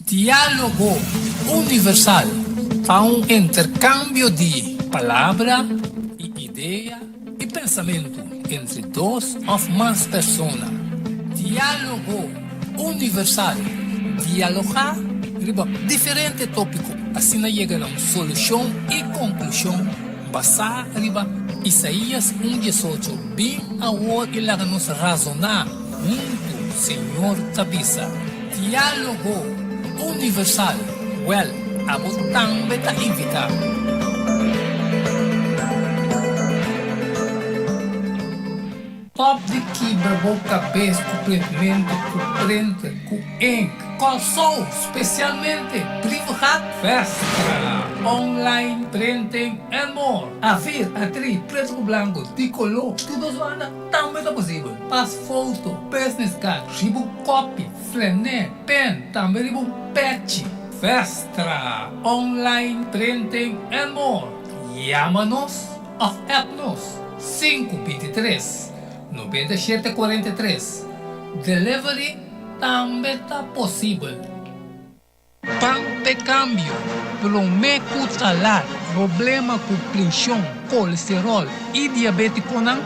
Diálogo Universal ta un interkambio di palabra i idea i pensamentu entre dos òf mas persona. Diálogo Universal, dialogá riba diferente tópiko asina yega na un solushon i konklushon basá riba Isaías un diesocho, Bin awor i laga nos razoná huntu, Señor ta bisa. Diálogo Universal, Wèl, abo tambe ta invitá. Stòp di kibra bo kabes ku printmentu, ku printer, ku ink. Kòrsou, spesialmente Brievengat, Vestra, online printing and more. Afir, atri, pretu ku blanku, di koló, tur dos banda tambe ta posibel. Pas foto, business card, riba un kopi, flené, pen, tambe riba un pechi. Vestra, online printing and more. Yama nos òf app nos, 5 23 97 43. Delivery tambe ta posibel. Ban p'e kambio, promé ku ta lat. Problema ku preshon, kolesteròl i diabétikonan,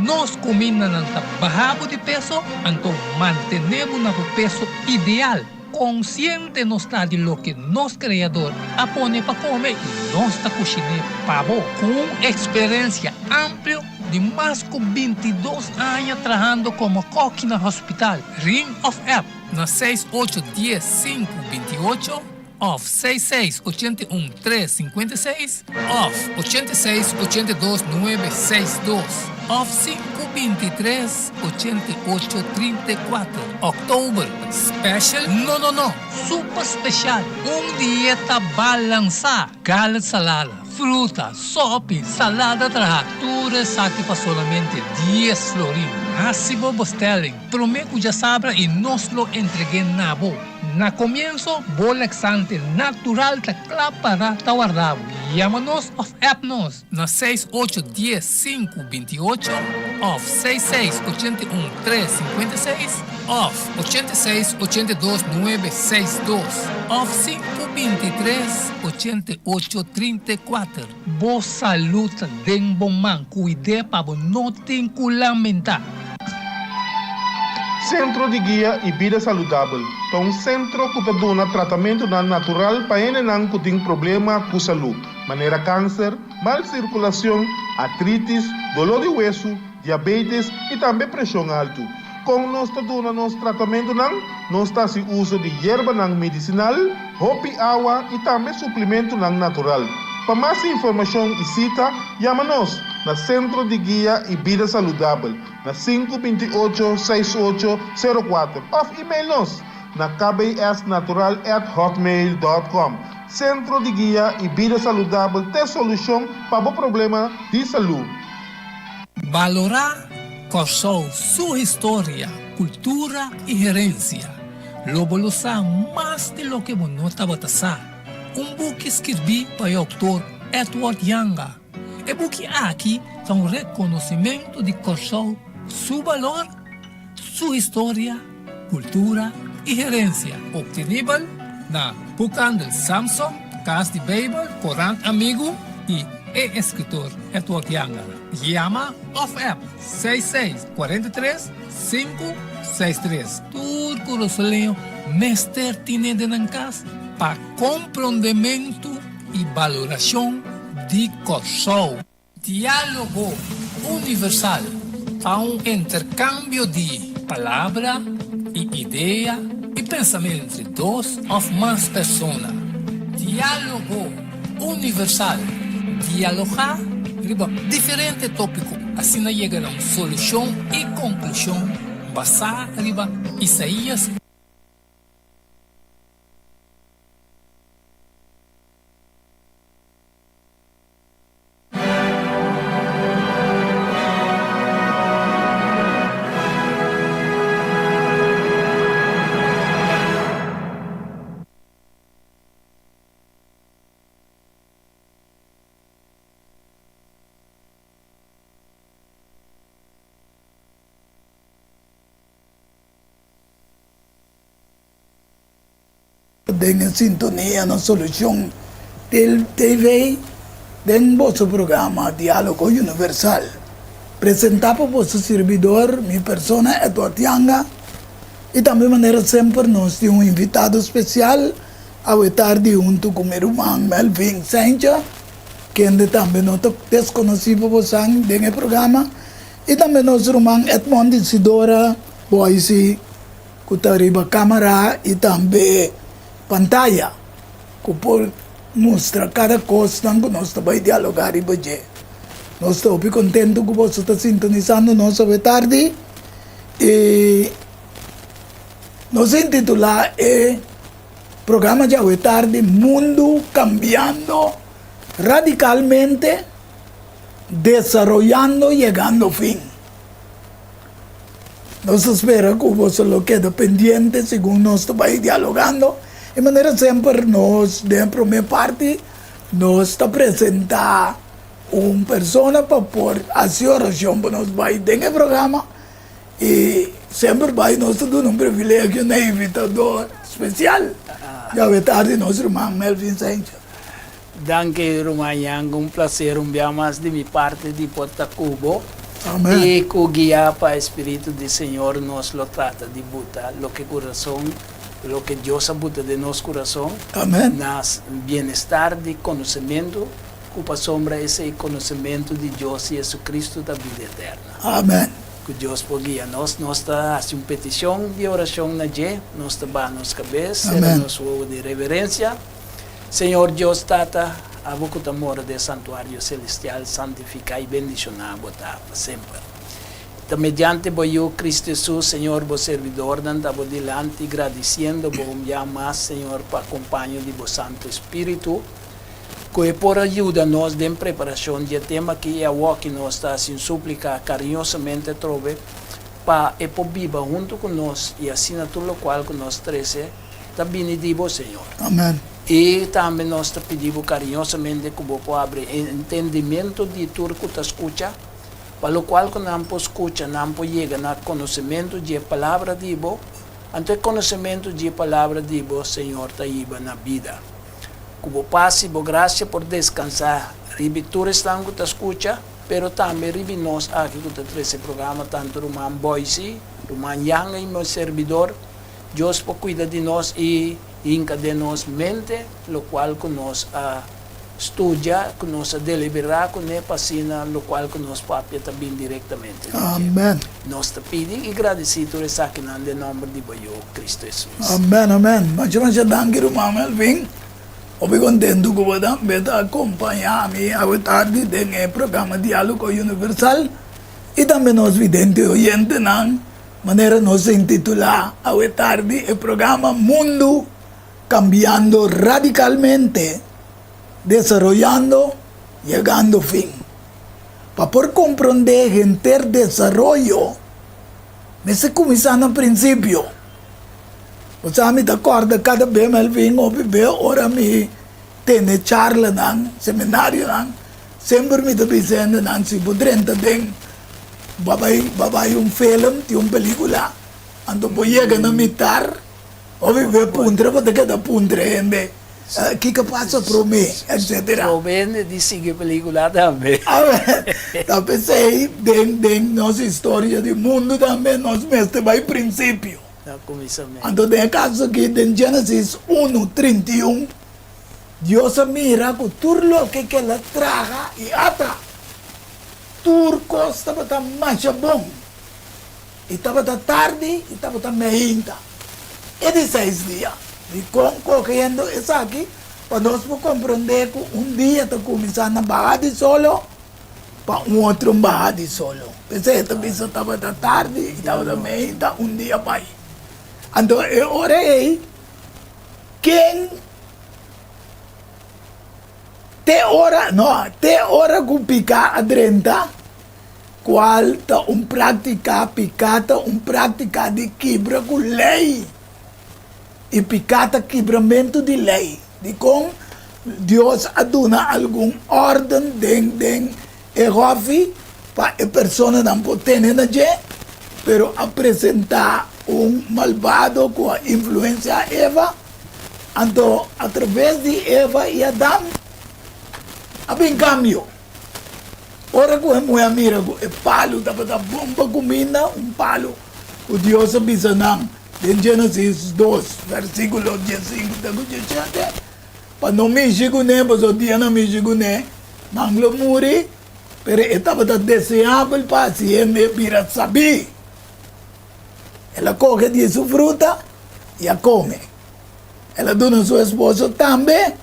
nos kumindanan ta baha bo di peso, anto mantené bo na bo peso ideal. Konsiente nos ta di loke nos Kreador a pone pa kome i nos ta kushiné pa bo. Ku un eksperensia amplio di mas ku 22 aña trahando komo kòki na hospital, ring òf app na 6 8 10 5 28 òf 6 6 81 3 56 òf 86 82 9 6 2 òf 5 23 88 34. Òktober special? No, no, no! Super spesial! Un dieta balansá! Garlic salada, fruta, sòpi, salada trahá, tur esaki pa solamente 10 florin. Hasi bo bestelling promé ku djasabra i nos lo entreg'é na bo. Na komienso, bo laxante natural ta kla para ta warda bo. Yama nos òf app nos na 6 8 10 5 28 òf 6 6 81 3 56 òf 86 82 9 6 2 òf 5 23 88 34. Bo salú ta den bo man, kuid'é pa bo no tin ku lamentá. Sentro di Guia i Bida Saludabel ta un sentro ku ta duna tratamentunan natural pa hendenan ku tin problema ku salú, manera kanser, mal sirkulashon, artritis, doló di wesu, diabetes i tambe preshon altu. Kon nos ta duna nos tratamentunan? Nos ta hasi uso di yerbanan medisinal, hopi awa i tambe suplementunan natural. Pa mas informashon i sita, yama nos na Sentro di Guia i Bida Saludabel na 5 28 68 04 òf email nos na kbsnatural@hotmail.com. Sentro di Guia i Bida Saludabel ta solushon pa bo problema di salú. Balorá Kòrsou su historia, kultura i herensia. Lo bo lo sa mas di loke bo no tabata sa. Un buki skirbí pa e outor Edward Janga. E buki aki ta un rekonosimentu di Kòrsou su balor, su historia, kultura i herensia. Optenibel na Boekhandel Samson, Kas di Beibel, Korant Amigu i e eskritor Edward Janga. Yama òf app 66 43 5 63. Tur kurasoleño mester tine den nan kas pa komprondementu i balorashon di Kòrsou. Diálogo Universal ta un interkambio di palabra i idea i pensamentu entre dos òf mas persona. Diálogo Universal, dialogá riba diferente tópiko asina yega na un solushon i konklushon basá riba Isaías. den e sintonia na Solucion TV den boso programa Dialogo Universal. Presenta pa boso sirbidor, mi persona Edward Yanga, y tambe manera semper nos tin un invitado special awe tardi hunto cu mi ruman Melvin Sencha, kende tambe no ta desconoci pa bosan den e programa, y tambe nos ruman Edmond Isidora Boise cu ta riba camara y tambe pantaya cu por mustra cada cosnan cu nos ta bay dialoga riba dje. Nos ta hopi contento cu boso ta sintonisando nos awe tardi y nos a intitula e programa dje awe tardi Mundo Cambiando Radicalmente, Desaroyando Yegando Fin. Nos ta spera ku boso lo keda pendiente segun nos ta bai dialogando. E manera semper nos den e promé parti nos ta presentá un persona pa por hasi orashon pa nos bai den e programa i semper bai nos ta duna un privilegio na e invitador spesial. Djawe tardi nos ruman Melvin Sencho. Danki ruman Yang, un placer un bia mas di mi parti di por ta cu bo. Amen. Y cu guia pa e Spiritu di Señor nos lo trata di buta loke curason, loke Dios a buta den nos curason, Amen. na bienestar di conocemento, cu pasobra esey conocemento di Dios y Jesucristo ta bida eterna. Amen. Cu Dios por guia nos. Nos ta haci un peticion di oracion na dje, nos ta baha nos cabes, cera Amen. nos wowo di reverencia. Señor Dios Tata, abo ku ta mora den santuario selestial, santifiká i bendishoná bo ta pa semper. Ta mediante bo Yu, Cristo Hesus, Señor, bo servidornan ta bo dilanti gradisiendo bo un bia mas, Señor, pa kompaño di bo Santu Spiritu, ku e por a yuda nos den preparashon di e tema aki i awoki nos ta hasi un súplika kariñosamente atrobe pa e por biba huntu ku nos i asina tur lokual ku nos trese ta bini di bo, Señor. Amen. I tambe nos ta pidi bo kariñosamente ku bo por abri e entendimiento di tur ku ta skucha, pa lokual ku nan por skucha, nan por yega na konosementu di e palabra di bo, anto e konosementu di e palabra di bo, Señor, ta hiba na bida. Ku bo pas i bo grasia por deskansá riba tur esnan ku ta skucha, pero tambe riba nos aki ku ta trese e programa, tantu ruman Boise, ruman Yanga i mi serbidor. Dios por cuida di nos y hinca den nos mente locual cu nos a studia, cu nos a delibera cune pa asina locual cu nos papia ta bin directamente di dje. Amen. Nos ta pidi y gradici tur esakinan den nomber di bo Yu, Cristo Jesus. Amen, amen. Masha masha danki ruman Melvin. Hopi contento cu bo tambe ta acompaña mi awe tardi den e programa Dialogo Universal y tambe nos vidente oyentenan. Manera nos a intitulá awe tardi e programa Mundu Kambiando Radikalmente, Desaroyando, Yegando Fin. Pa por komprondé henter desaroyo, mester kuminsá na prinsipio. Bo sa mi ta kòrda kada be Melvin hopi be ora mi tene charlanan, seminarionan, semper mi ta bisa hendenan si bo drenta den Bo a bai bo a bai un film, tin un pelicula, anto bo yega na mitar, hopi be puntra bo ta keda puntra hende, kiko pasa prome, etcetera. Prome hende di sigui pelicula tambe. Ta pesey den den nos historia di mundo tambe nos mester bai principio. Na cuminsamentu. Anto den e caso aki den Genesis uno, 31, Dios a mira cu tur loke kel a traha y ata. Tur kos tabata masha bon. I tabata tardi i tabata meinta. E di seis dia. Dikon kohiendo esaki? Pa nos por komprondé ku un dia ta kuminsá na baha di solo pa un otro baha di solo. P'esei e ta bisa tabata tardi i tabata meinta, un dia bai. Anto e ora ei, ken. Te ora, no, te ora ku piká a drenta, kual ta un práktika, piká ta un práktika di kibra ku lei. I piká ta kibramentu di lei. Dikon Dios a duna algun órden den den e hòfi pa e personanan por tene na dje, pero a presentá un malbado ku a influensiá Eva? Anto atraves di Eva i Adam a bin kambio. Ora ku e muhé a mira ku e palu tabata bon pa kuminda, un palu ku Dios a bisa nan den Génesis dos, versíkulo diesinku te ku diesshete, pa no mishi kuné, pasobra dia nan mishi kuné, nan lo muri, pero e tabata deseabel pa hasi hende bira sabí. El a kohe di su fruta i a kome. El a duna su esposo tambe,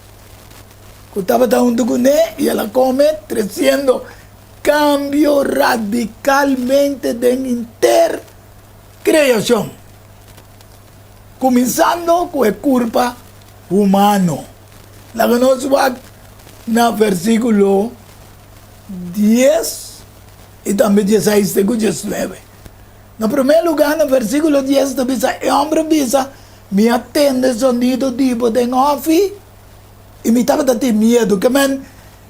ku tabata huntu kuné, i el a kome, tresiendo kambio radikalmente den henter kreashon, kuminsando ku e kurpa humano. Laga nos wak na versíkulo dies i tambe dieseis te ku diesnuebe. Na promé lugá, na versíkulo dies ta bisa, E hòmber a bisa, Mi a tende sonido di bo den hòfi, i mi tabata tin miedu. Ke men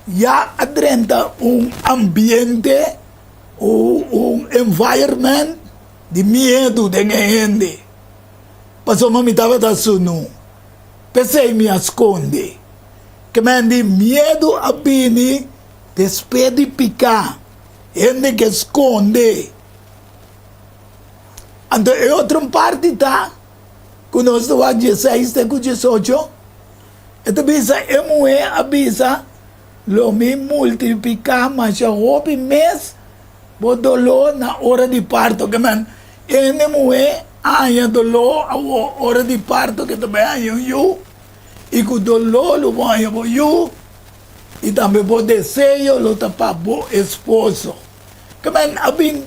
ya a drenta un ambiente, un environment di miedu den e hende, pasobra mi tabata sunú. P'esei mi a skonde. Ke men di miedu a bini despues di piká. Hende ke skonde. Anto e otro parti ta ku nos ta wak dieseis te ku diesocho, e ta bisa e muhé a bisa, Lo mi multipliká masha hopi mes bo doló na ora di parto. Ke men, hende muhé a haña doló awor ora di parto ke ta bai haña un yu, i ku doló lo bo haña bo yu, i tambe bo deseo lo ta pa bo esposo. Ke men a bin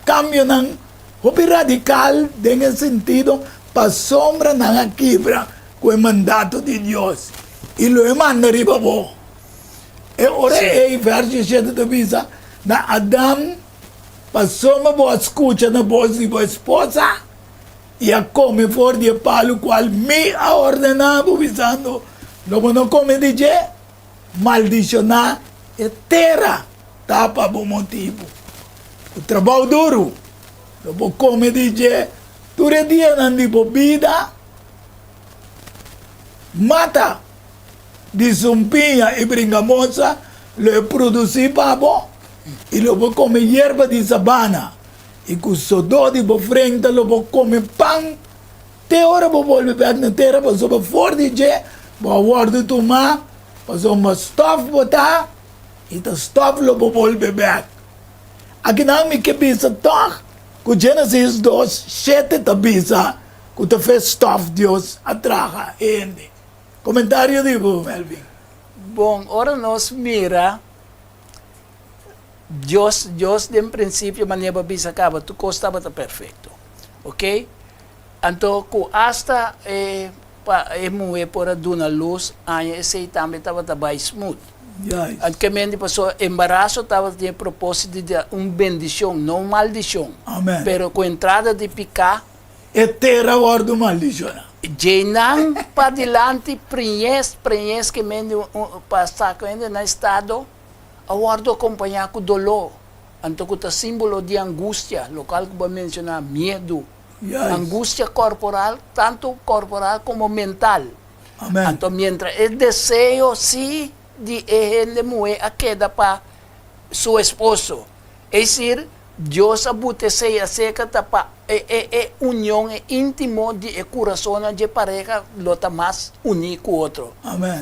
Kambionan hopi radikal den e sentido pasobra nan a kibra ku e mandato di Dios i lo e manda riba bo. E ora ei vèrs diesshete ta bisa na Adam, Pasobra bo a skucha na bos di bo esposa i a kome for di e palu kual mi a ordená bo, bisando, Lo bo no kome di dje, maldishoná e tera ta pa bo motibu. Ku trabou duru lo bo kome di dje tur e dianan di bo bida. Mata di sumpiña i bringamosa lo e produsí pa bo, i lo bo kome yerba di sabana, i ku sodó di bo frenta lo bo kome pan te ora bo bolbe bèk na tera, pasobra for di dje bo a wòrdu tumá, pasobra stòf bo ta. I ta stòp lo bo bolbe bèk. Akinan mi ke bisa tòg ku Genesis dos, shete ta bisa ku ta fe stòf Dios a traha e hende. Komentario di bo, Melvin. Bon, ora nos mira Dios, Dios den prinsipio manera bo a bisa kaba tur kos tabata perfekto. Oke? Anto ku asta e Pa e muhé por a duna lus aña esei tambe tabata bai smooth. Ankemente pasobra embaraso tabata tin e propósito di ta un bendishon, no un maldishon. Pero ku entrada di piká. E tera wòrdu maldishoná. Djeinan padilanti preñez, preñez ke mende pa saka hende na estado, a wòrdu akompañá ku doló, anto ku ta símbolo di angustia, lokal ku bo a menshoná, miedu. Angustia korporal, tantu korporal komo mental. Anto mientra e deseo si di e hende muhé a keda pa su esposo. Es decir, Dios a buta esei aserka ta pa e e e union e íntimo di e kurasonnan dje pareha lo ta mas uní ku otro.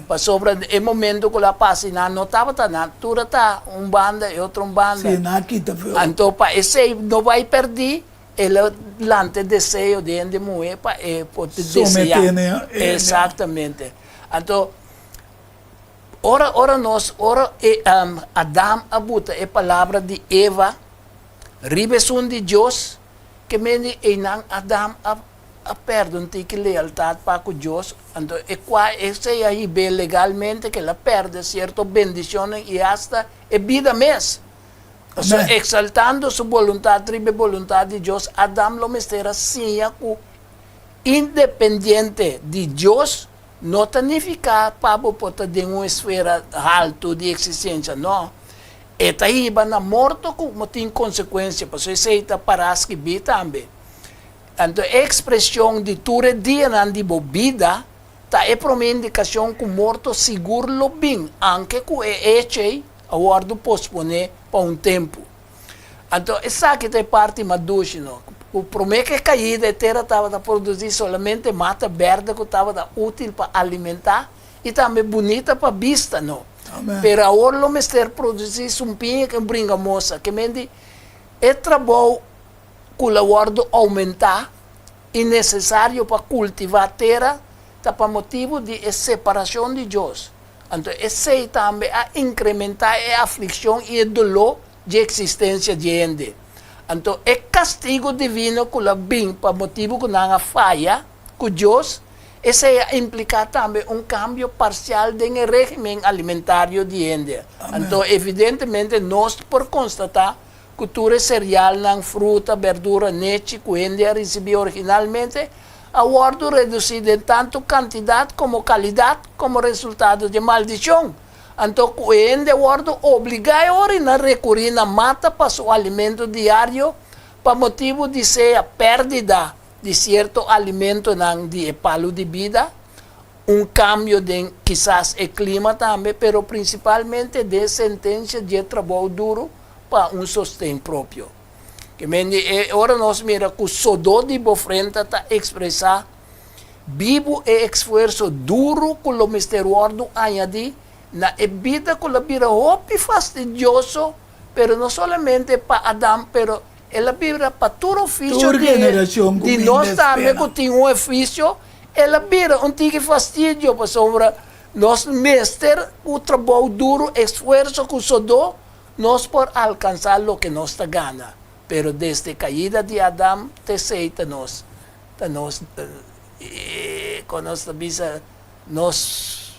Pasobra e momento ku lo a pasa i nan no tabata, nan tur a ta un banda e otro un banda. Anto pa esei no bai pèrdí. El a lanta e deseo di hende muhé pa e por deseá. Someté na e. Exactamente. Anto, ora, ora nos, ora e, Adam a buta e palabra di Eva riba esun di Dios, ke mende einan Adam a, a pèrdè un tiki lealtat pa ku Dios, anto e kua esei a hib'é legalmente ke el a pèrdè sierto bendishonnan i asta e bida mes. Pasobra eksaltando su boluntat riba e boluntat di Dios, Adam lo mester a siña ku independiente di Dios no ta nifiká pa bo por ta den un esfera haltu di eksistensia. No. E ta hiba na morto ku tin konsekuensia, pasobra esei ta pará skibí tambe. Anto e ekspreshon di tur e dianan di bo bida. Ta e promé indikashon ku morto sigur lo bin, anke ku e echo ei a wòrdu posponé pa un tempu. Anto esaki ta e parti mas dushi, no? Ku promé ku e kaida e tera tabata produsí solamente mata bèrdè ku tabata útil pa alimentá i tambe bunita pa bista, no? Pero awor lo mester produsí sumpiña ku bringamosa, ke men di e trabou ku lo wòrdu oumentá i nesesario pa kultivá tera ta pa motibu di e separashon di Dios. Anto esei tambe a inkrementá e aflikshon i e doló dje eksistensia dje hende. Anto e kastigu divino ku lo bin pa motibu ku nan a faya ku Dios, esei a impliká tambe un kambio parsial den e régimen alimentario di hende. Anto evidentemente nos por konstatá ku tur e serialnan, fruta, berdura, nechi ku hende a risibí originalmente, a wòrdu redusí den tantu kantidat komo kalidat komo resultado dje maldishon. Anto ku e hende a wòrdu obligá e ora na rekurí na mata pa su alimento diario pa motibu di sea pèrdida di sierto alimentonan di e palu di bida, un kambio den kisas e klima tambe, pero prinsipalmente den sentensia dje trabou duru pa un sosten propio. Ke men di e ora nos mira ku sodó di bo frenta ta ekspresá bibu e eksfuerso duru ku lo mester wòrdu añadí na e bida ku lo bira hopi fastidioso, pero no solamente pa Adam, pero el a bira pa tur ofisio Tur di generashon ku di bin nos tambe despena. ku tin un ofisio, el a bira un tiki fastidio pasobra nos mester ku trabou duru, esfuerso ku sodó, Nos por alkansá loke nos ta gana, pero desde kaida di Adam te esei ta nos, ta nos, kon nos ta bisa, nos,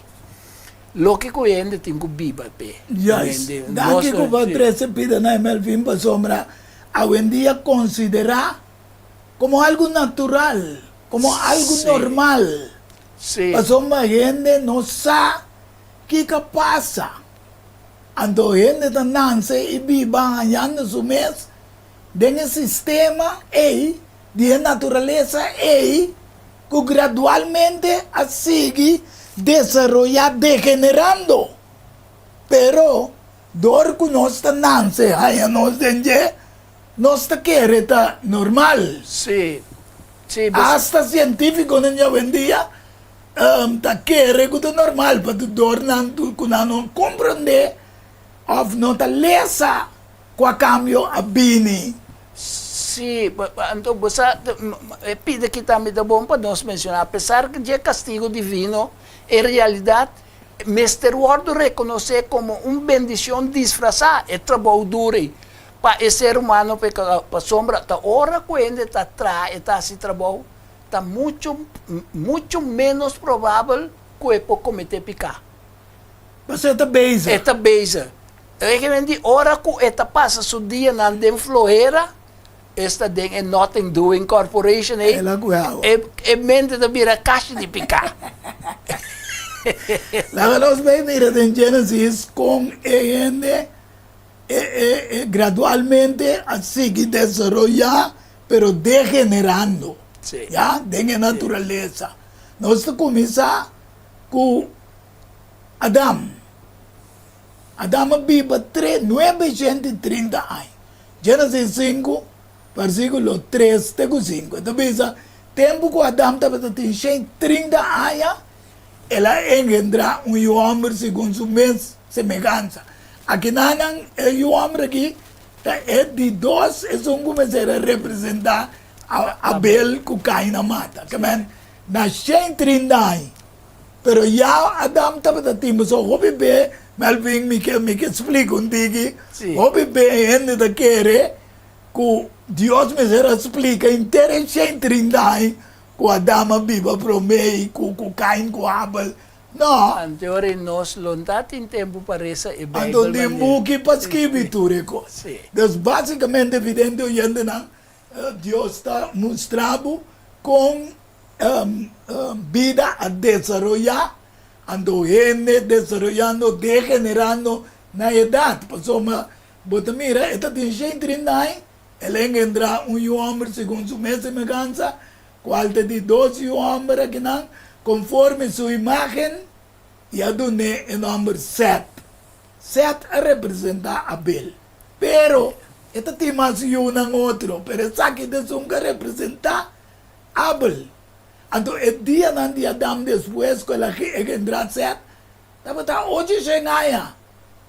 loke ku hende tin ku biba p'e. Juist. Danki ku bo a trese pida na e Melvin pasobra awendia konsiderá komo algu natural, komo algu normal. Pasobra hende no sa kiko a pasa. Anto hende ta nanse i biba hañando su mes den e sistema ei di e naturalesa ei ku gradualmente a sigui desaroyá degenerando. Pero dor ku nos ta nanse haña nos den dje, nos ta kere ta normal. Sí, sí. Asta sientífikonan djawendia Ta kere ku ta normal pa tur dornan ku nan no komprondé òf no ta lesa kua kambio a bini. Sí, anto bo sa, e pida aki tambe ta bon pa nos menshoná, apesar dje kastigu divino, en realidat mester wòrdu rekonosé komo un bendishon disfrasá, e trabou duru ei, pa e ser humano pasobra ta ora ku hende ta traha, e ta hasi trabou, ta mucho, mucho menos probabel ku e por kometé piká. Pasobra e ta bezig. E ta bezig. Rekemen di ora ku e ta pasa su dianan den flohera, esta den e Nothing Doing Corporation ei, El a ku awa. e, e mente ta bira kashi di piká. Laga nos bai mira den Genesis kon e hende e, e, e gradualmente a sigui desaroyá pero degenerando, ya, den e naturalesa. Nos ta kuminsá ku Adam. Adam a biba tre nuebeshent i trinta aña. Génesis sinku, versíkulo tres te ku sinku. E ta bisa, tempu ku Adam tabata tin 130 aña, el a engendrá un yu hòmber segun su mes semehansa. Akinanan e yu hòmber aki Ta e di dos esun ku mester a representá Abel ku Kain a mata. Ke men na 130 aña. Pero ya Adam tabata tin pasobra hopi be, Melvin mi ke mi ke splika un tiki, hopi be hende ta kere ku Dios mester a splika henter e 130 aña ku Adam a biba promé i ku Kain ku Abel. No. Anteori nos lo nta tin tempu pa resa e Anto Bijbel tin manera. buki pa skibi tur e kos. Sí. Dus basikamente vidente oyentenan, Dios ta mustra bo kon bida a desaroyá, anto hende desaroyando, degenerando na edat. Pasobra bo ta mira e ta tin 130 aña, el a engendrá un yu hòmber segun su mes semehansa, Kual ta di dos yu hòmber akinan? konforme su imágen i a dun'é e nòmber Sèt. Sèt a representá Abel. Pero, e ta tin mas yunan otro, pero esaki ta esun ku a representá Abel. Anto e dianan di Adam despues ku el a engendrá Sèt tabata ocho shen aña,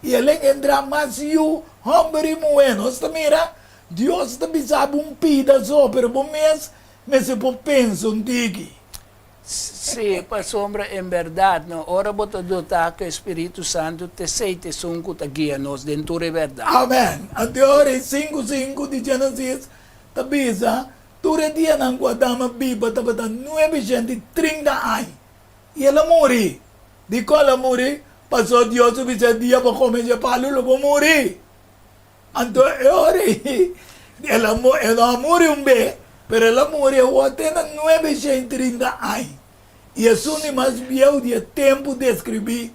i el engendrá mas yu hòmber i muhé. Nos ta mira, Dios ta bisa bo un pida so, pero bo mes mester por pensa un tiki. Sí, pasobra en bèrdat, no, ora bo ta dotá ku e Spiritu Santu, t'esei ta esun ku ta guia nos den tur e bèrdat. Amèn. Anto e ora ei 5, 5 di Génesis ta bisa, Tur e dianan ku Adam a biba tabata 930 aña, i el a muri. Dikon el a muri? Pasobra Dios a bisa, E dia bo kome dje palu lo bo muri. Anto e ora ei el a el no a muri un be, pero el a muri awor te na 930 aña. I esun di mas bieu di e tempu deskribí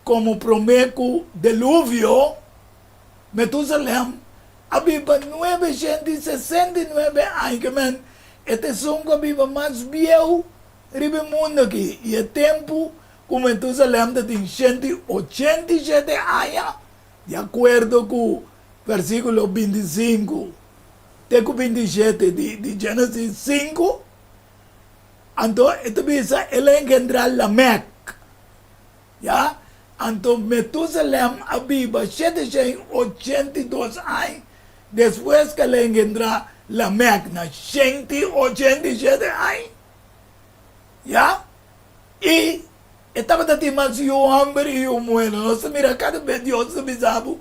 komo promé ku Deluvio, Metusalem a biba 969 aña, ke men e ta esun ku a biba mas bieu riba e mundu aki. I e tempu ku Metusalem ta tin 187 aña, di akuerdo ku versíkulo 25 te ku 27 di Génesis 5, anto e ta bisa el a engendrá Lamèk. Ya, anto Metusalem a biba 782 aña despues ku el a engendrá Lamèk na 187 aña. Ya, i e tabata tin mas yu hòmber i yu muhé. Nos ta mira kada bes Dios ta bisa bo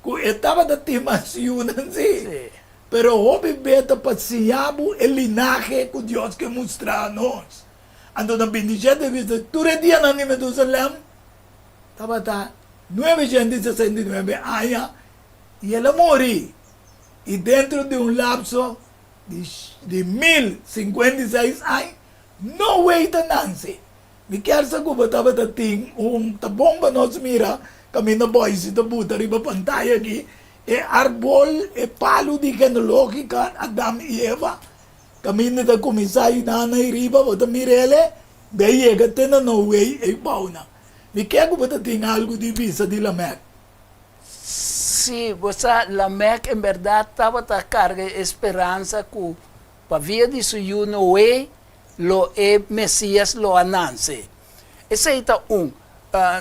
ku e tabata tin mas yunan, sí. Pero hopi bes ta pa siña bo e linahe ku Dios ke mustra nos. Anto na 27 bisa tur e dianan di Metusalem tabata 969 aña i el a muri. I dentro di un lapso di 1056 aña Noe ta nanse. Mi kier sa ku bo tabata tin un ta bon pa nos mira kaminda Boise ta buta riba pantaya aki e arbol e palu di genealogika Adam i Eva kaminda ta kuminsá i nan ei riba bo ta mira el e bai yega te na Noe ei bounan. Mi kier ku bo ta tin algu di bisa di Lamèk. Sí, bo sa Lamèk en bèrdat tabata karga e speransa ku Pa via di su yu Noé lo e Mesías lo a nanse. Esei ta un.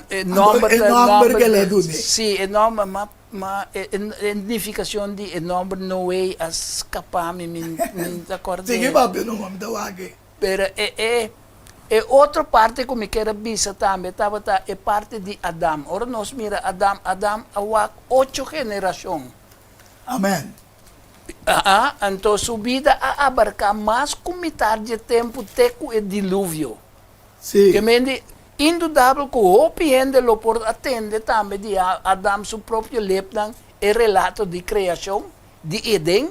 E nòmber E nòmber ke el a dun'é. Sí, e nòmber, ma, ma e, e nifikashon di e nòmber Noé a skapá mi, mi, mi no ta kòrd'é. Sigui papia numa, mi ta wak e. Pero e, e, e otro parti ku mi kier a bisa tambe tabata e parti di Adam. Ora nos mira Adam, Adam a wak ocho generashon. Amèn. Aa, anto su bida a abarká mas ku mitar dje tempu te ku e Diluvio. Sí. Ke mende indudabel ku hopi hende lo por a tende tambe di Adam su propio lepnan e relato di kreashon, di Eden,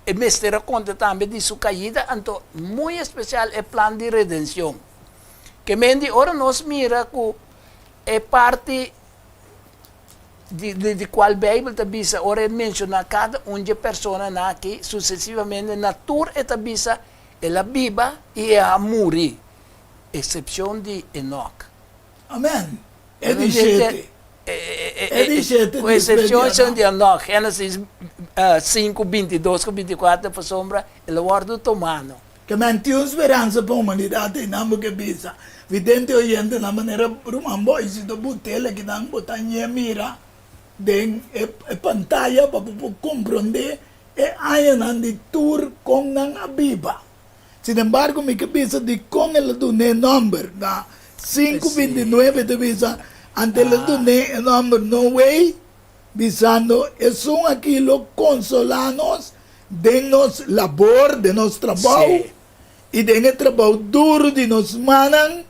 e mester a konta tambe di su kaida, anto muy espesial e plan di redenshon. Ke mende ora nos mira ku e parti di di cual Bijbel ta bisa ora e menciona cada un dje personanan aki sucesivamente na tur e ta bisa el a biba y e a muri excepcion di Enoch. Amen. E di shete. E di shete Cu excepcion di Enoch, Genesis 5, 22 cu 24 pasobra el a wordo toma no. Ke men tin un speransa pa humanidat einan bo ke bisa vidente oyentenan manera ruman Boyce ta butel akinan bo ta ñe mira den e pantaya pa bo por komprondé e añanan di tur kon nan a biba. Sinembargo mi ke bisa dikon el a dun'é nòmber na 5, 29 ta bisa ante el a dun'é e nòmber Noé bisando esun aki lo konsolá nos Den nos labor, den nos trabou i den e trabou duru di nos mannan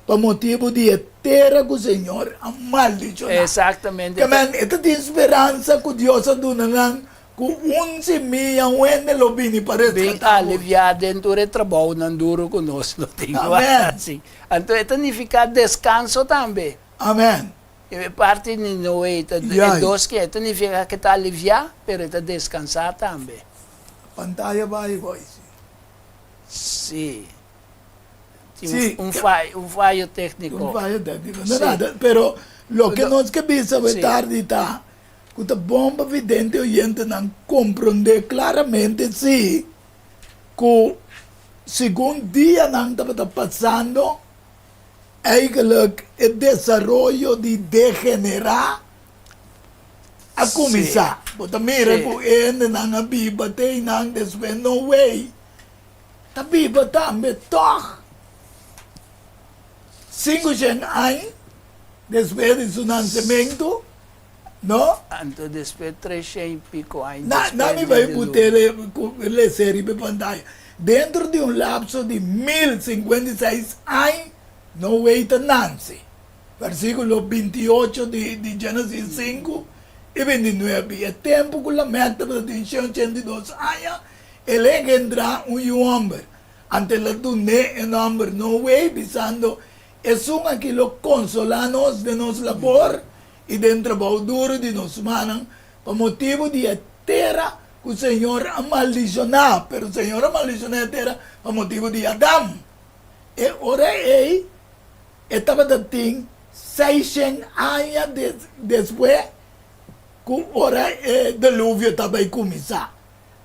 pa motibu di e tera ku Señor a maldishoná. Exactamente. Ke men e ta tin speransa ku Dios a duna nan ku un simia, un hende lo bini pa Bin reskatá bo. aliviá den tur e trabounan duru ku nos lo tin ku Amen. hasi. Anto e ta nifiká deskanso tambe. Amen. E parti di Noe ta e dos ke ta nifiká ke ta aliviá, pero e ta deskansá tambe. Pantaya bai boy si. Sí. Tin un un un fayo técnico. Un fayo técnico. No nada, pero loke nos ke bisa awe tardi ta ku ta bon pa vidente oyentenan komprondé klaramente si ku segun dianan tabata pasando eigenlijk e desaroyo di degenerá a kuminsá. Bo ta mira ku e hendenan a biba te einan despues no way. Ta biba tambe tòg 500 aña despues di su nansementu, no? Anto despues 300 i piko aña Na, despues na mi di bai diluvio. put'e ku les'é riba e pantaya. Dentro di un lapso di 1056 aña, Noe ta nanse. Versíkulo 28 di di Génesis 5 i 29. E tempu ku Lamèk tabata tin 182 aña, El a engendrá un yu hòmber. Anto el a dun'é e nòmber Noé, bisando, Esun akí lo konsolá nos den nos labor i den trabou duru di nos mannan pa motibu di e tera ku Señor a maldishoná. Pero Señor a maldishoná e tera pa motibu di Adam. E ora ei e tabata tin seishen aña despues ku ora e deluvio ta bai kuminsá.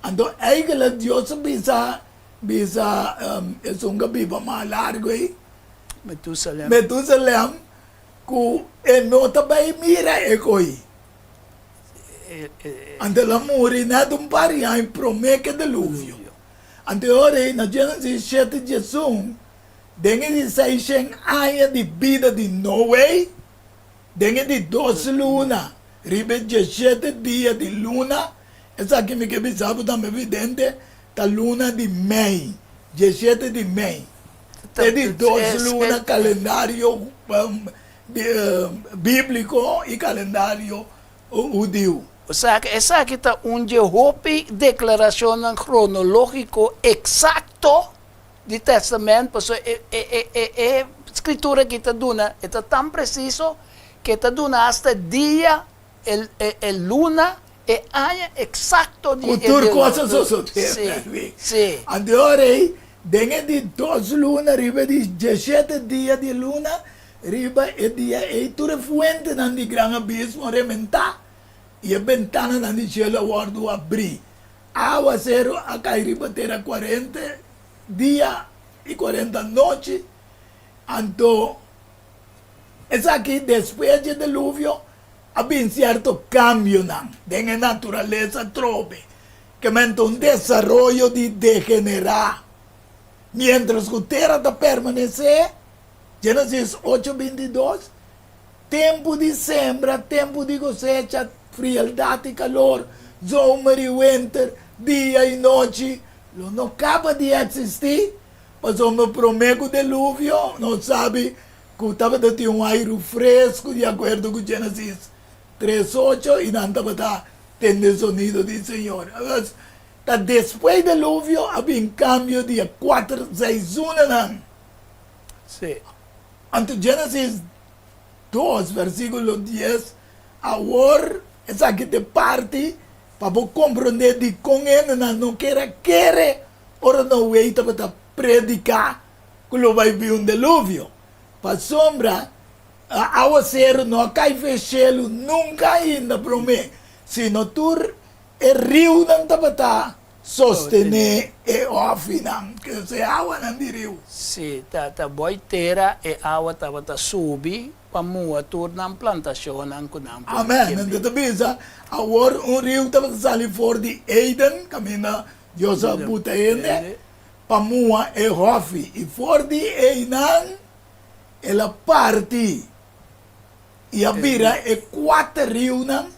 Anto eigenlijk Dios a bisa bisa esun ku a biba mas largu ei, Metusalem. Metusalem, ku e no ta bai mira e koi. Anto el a muri nèt un par di aña promé ku e deluvio. Anto e ora ei na Génesis shete diesun, den e di seishen aña di bida di Noe, Den e di dos luna, riba e dieshete dia di luna, esaki mi ke bisa bo tambe vidente, ta luna di mei, dieshete di mei. E di dos luna kalendario bíbliko i kalendario hudiu. Osea ke esaki ta un dje hopi deklarashonnan kronológiko eksakto di Testament, pasobra e e e e Skritura aki ta duna, e ta tan presiso ke e ta duna asta e dia, e e e luna, e aña eksakto di Ku e tur di kos a sosodé, Sí, Melvin. sí. Anto e ora ei, den e di dos luna, riba e di dieshete dia di luna, riba e dia ei tur e fuentenan di gran abismo a rementá, i e bentananan di shelu a wòrdu abrí. Awaseru a kai riba tera kuarenta dia i kuarenta nochi. Anto esaki despues dje deluvio a bin sierto kambionan den e naturalesa atrobe, ke menta un desaroyo di degenerá. Miéntras ku tera ta permanesé, Génesis ocho 22, Tempu di sembra, tempu di kosecha, frieldat i kalor, zomer i wenter, dia i nochi, lo no kaba di eksistí, pasobra promé ku deluvio nos sabi ku tabata tin un airu fresku di akuerdo ku Génesis tres ocho i nan tabata tende sonido di Señor. Ta despues deluvio a bin kambio di e kuater seizunanan. Sí. Anto Génesis dos, versíkulo dies, Awor esaki ta e parti pa bo komprondé dikon hendenan no kier a kere ora Noé tabata prediká ku lo bai bin un deluvio. Pasobra awaseru no a kai for e shelu nunka ainda promé, sino tur e riunan tabata Sostené e òfinan, kese awanan di riu. Si ta ta boi tera e awa tabata subi pa muha tur nan plantashonnan ku nan por a Amen. kem'é. Nan ta bisa, Awor un riu tabata sali for di Eden, kaminda Dios a buta hende, pa muha e hòfi, i for di einan el a parti i a bira e kuater riunan,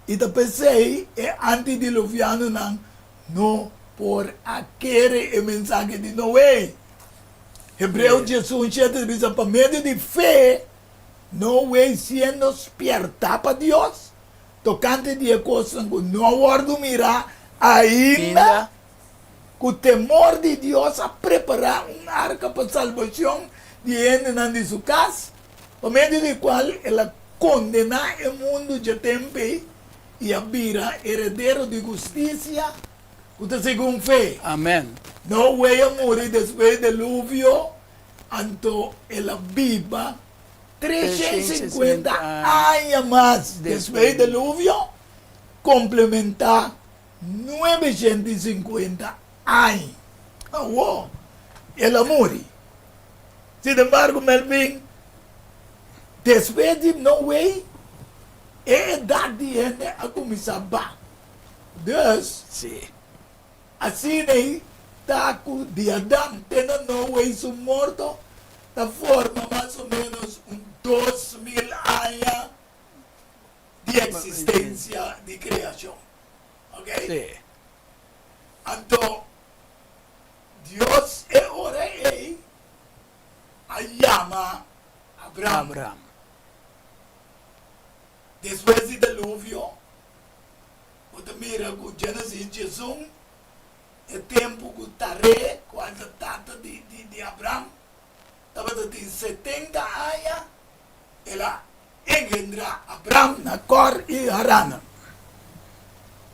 i ta p'esei e antidiluvianonan no por a kere e mensahe di Noe. Hebreo 11:7 ta bisa, Pa medio di fe, Noe siendo spiertá pa Dios tokante di e kosnan ku no a wòrdu mirá ainda, ku temor di Dios a prepará un arka pa salbashon di e hendenan di su kas, pa medio di kual el a kondená e mundu dje tempu ei i a bira heredero di hustisia ku ta segun fe. Amen. Noe a muri despues di deluvio. Anto el a biba 350 aña mas despues di deluvio, komplementá 950 aña. Awor el a muri. Sin embargo, Melvin, despues di Noe, e edat di hende a kuminsá ba. Dus, asina ei ta ku di Adam te na Noe su morto ta forma mas o ménos un 2000 aña di eksistensia di kreashon. Oké? Anto, Dios e ora ei a yama Abram. Abram. Despues di deluvio, bo ta mira ku Genesis 11, e tempu ku Taré, kual ta tata di di Abram, tabata tin 70 aña, el a engendrá Abram, Nakor i Haran.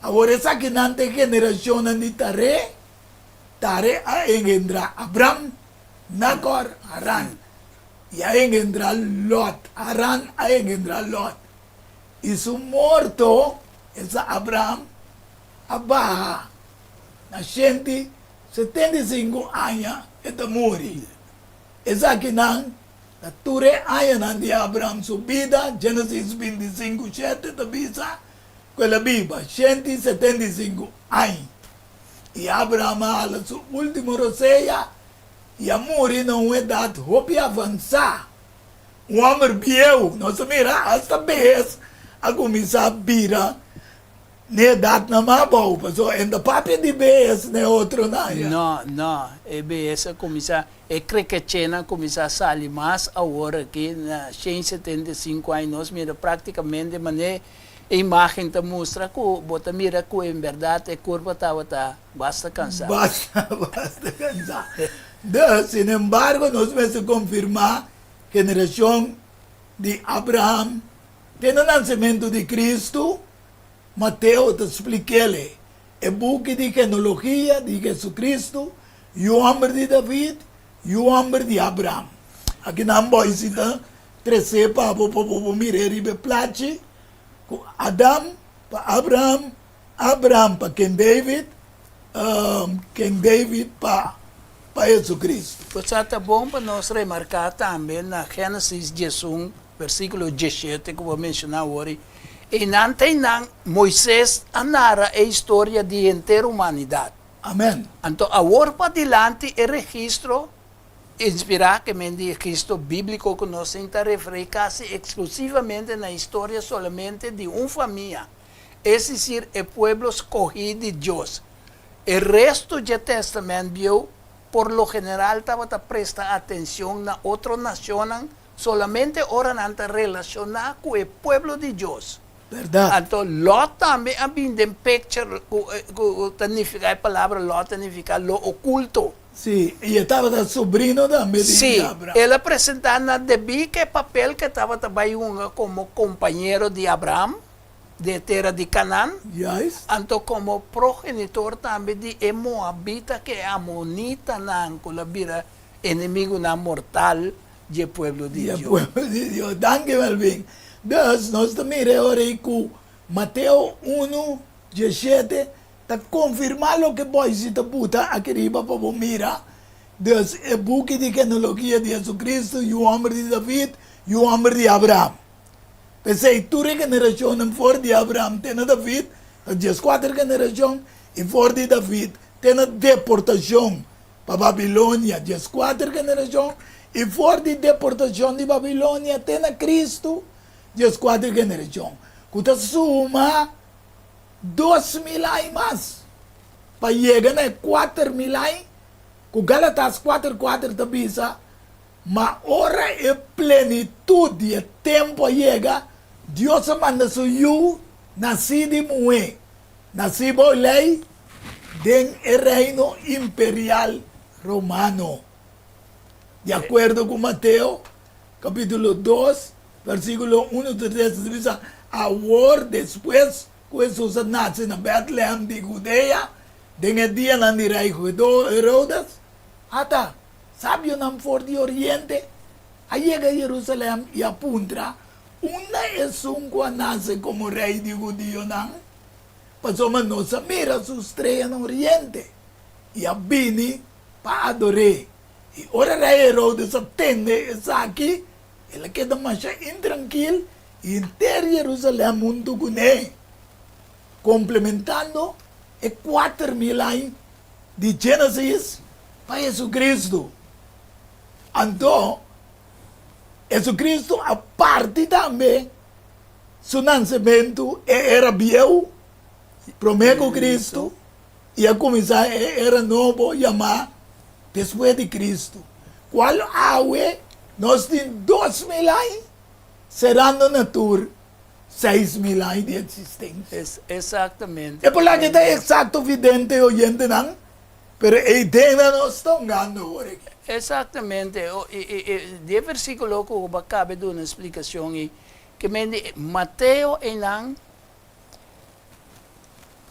Awor esakinan ta e generashonnan di Taré, Taré a engendrá Abram, Nakor, Haran, i a engendrá Lòt. Haran a engendrá Lòt. I su morto, esa Abram, a baha na 175 aña e ta muri. Esakinan Na tur e añanan di Abraham su bida, Génesis 25, 7 ta bisa ku el a biba 175 aña. I Abraham a hala su último rosea i a muri na un edat hopi avansá. Un hòmber bieu, nos a mira asta behes a kuminsá bira n'e edatnan mas abou, pasobra e no ta papia di behes n'e otronan ya. No, no, e behes a kuminsá E krekechenan kuminsá sali mas awor aki na 175 aña nos mira praktikamente manera e imágen ta mustra ku bo ta mira ku en bèrdat e kurpa tabata basta kansá. Basta, basta kansá. Dus, sin embargo, nos mester konfirmá generashon di Abraham te na nansementu di Kristu, Mateo ta splik'el e buki di genealogia di Jesucristo, yu homber di David, yu homber di Abraham. Aki nan boisi ta tres'é pa bo pa bo por mir'é riba e plachi ku Adam pa Abraham, Abraham pa ken David, ken David pa pa Jesucristo. Pues sa ta bon pa nos remarká tambe na Génesis 11, versíkulo 17 ku bo a menshoná awor ei, Einan ta einan Moises a nara e historia di henter humanidat. Amen. Anto awor padilanti e registro inspirá, ke men di registro bíbliko ku nos tin, ta referí kasi eksklusivamente na historia solamente di un famia, es desir e pueblo skohí di Dios. E restu dje Tèstamènt Bieu por lo general tabata presta atenshon na otro nashonnan Solamente ora nan ta relacioná cu e pueblo di Dios. Berdad. Anto Lot tambe a bin den picture cu cu ta nifica e palabra Lot ta nifica lo oculto. Sí, y e tabata sobrino tambe di Sí, Abraham. el a presenta na debí cu e papel cu e tabata bay hunga como compañero di Abraham den e tera di Canaan, Juist. anto como progenitor tambe di e Moabita cu e Amonitanan cu lo a bira enemigunan mortal dje pueblo di Dje Dios. pueblo di Dios. Danki Melvin. Dus nos ta mira e ora ei ku Mateo unu 17 ta konfirmá loke Boise ta buta aki riba pa bo mira. Dus e buki di genealogia di Jesucristo, yu hòmber di David, yu hòmber di Abraham. P'esei tur e generashonnan for di Abraham te na David ta 14 generashon i for di David te na deportashon pa Babilonia, 14 generashon, i for di deportashon di Babilonia te na Kristu, 14 generashon, ku ta suma 2000 aña mas, pa yega na e 4000 aña ku Galatas kuater kuater ta bisa, Ma ora e plenitut di e tempu a yega, Dios a manda su Yu nasí di muhé, Nasí bou lei den e reino imperial romano. Di akuerdo ku Mateo kapítulo 2, versíkulo 1 te 3 ta bisa, Awor despues ku Hesus a nase na Bètlehèm di Hudea, den e dianan di rei Herodes, ata! Sabionan for di Oriente a yega Jerusalèm i a puntra, Unda esun ku a nase komo rei di hudionan? Pasobra nos a mira su strea na Oriente i a bini pa ador'é. I ora rei Herodes a tende esaki, el a keda masha intrankil i henter Jerusalèm huntu kuné. Komplementando e 4000 aña di Génesis pa Jesucristo. Anto, Jesucristo a parti tambe su nansementu e era bieu, promé ku Cristo, i a kuminsá e era nobo yamá despues di Cristo, kual awe nos tin 2000 aña serando na tur 6000 aña di eksistensia. Exactamente. E por laga ta eksakto vidente i oyentenan, pero e ideanan nos ta hungando awor aki. Exactamente. I di e versiculo cu bo a cabe duna explicacion ei, ke men di Mateo einan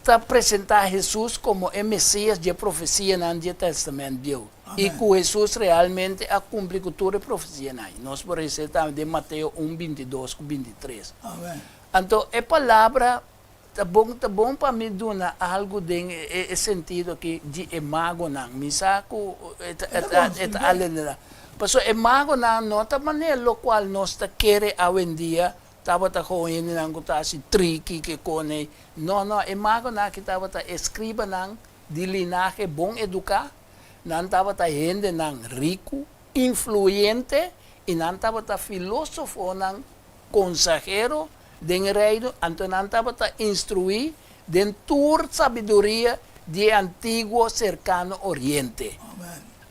ta presenta Hesus como e Mesias dje profecianan dje Testament Bieu, i cu Hesus realmente a cumpli cu tur e profecianan. Nos por reza tambe den Mateo un, 22 cu 23. Anto e palabra ta bon, ta bon pa mi duna algu den e sentido aki di e magonan. Mi sa cu e ta, e ta alendra. Pasobra e magonan no ta manera locual nos ta kere awendia Tabata kon hendenan ku ta hasi triki ke kone. No, no, e magonan aki tabata eskribanan di linahe bon eduká, nan tabata hendenan riku, influyente i nan tabata filósofonan konsahero den e reino, anto nan tabata instruí den tur sabiduria di e antiguo Serkano Oriente.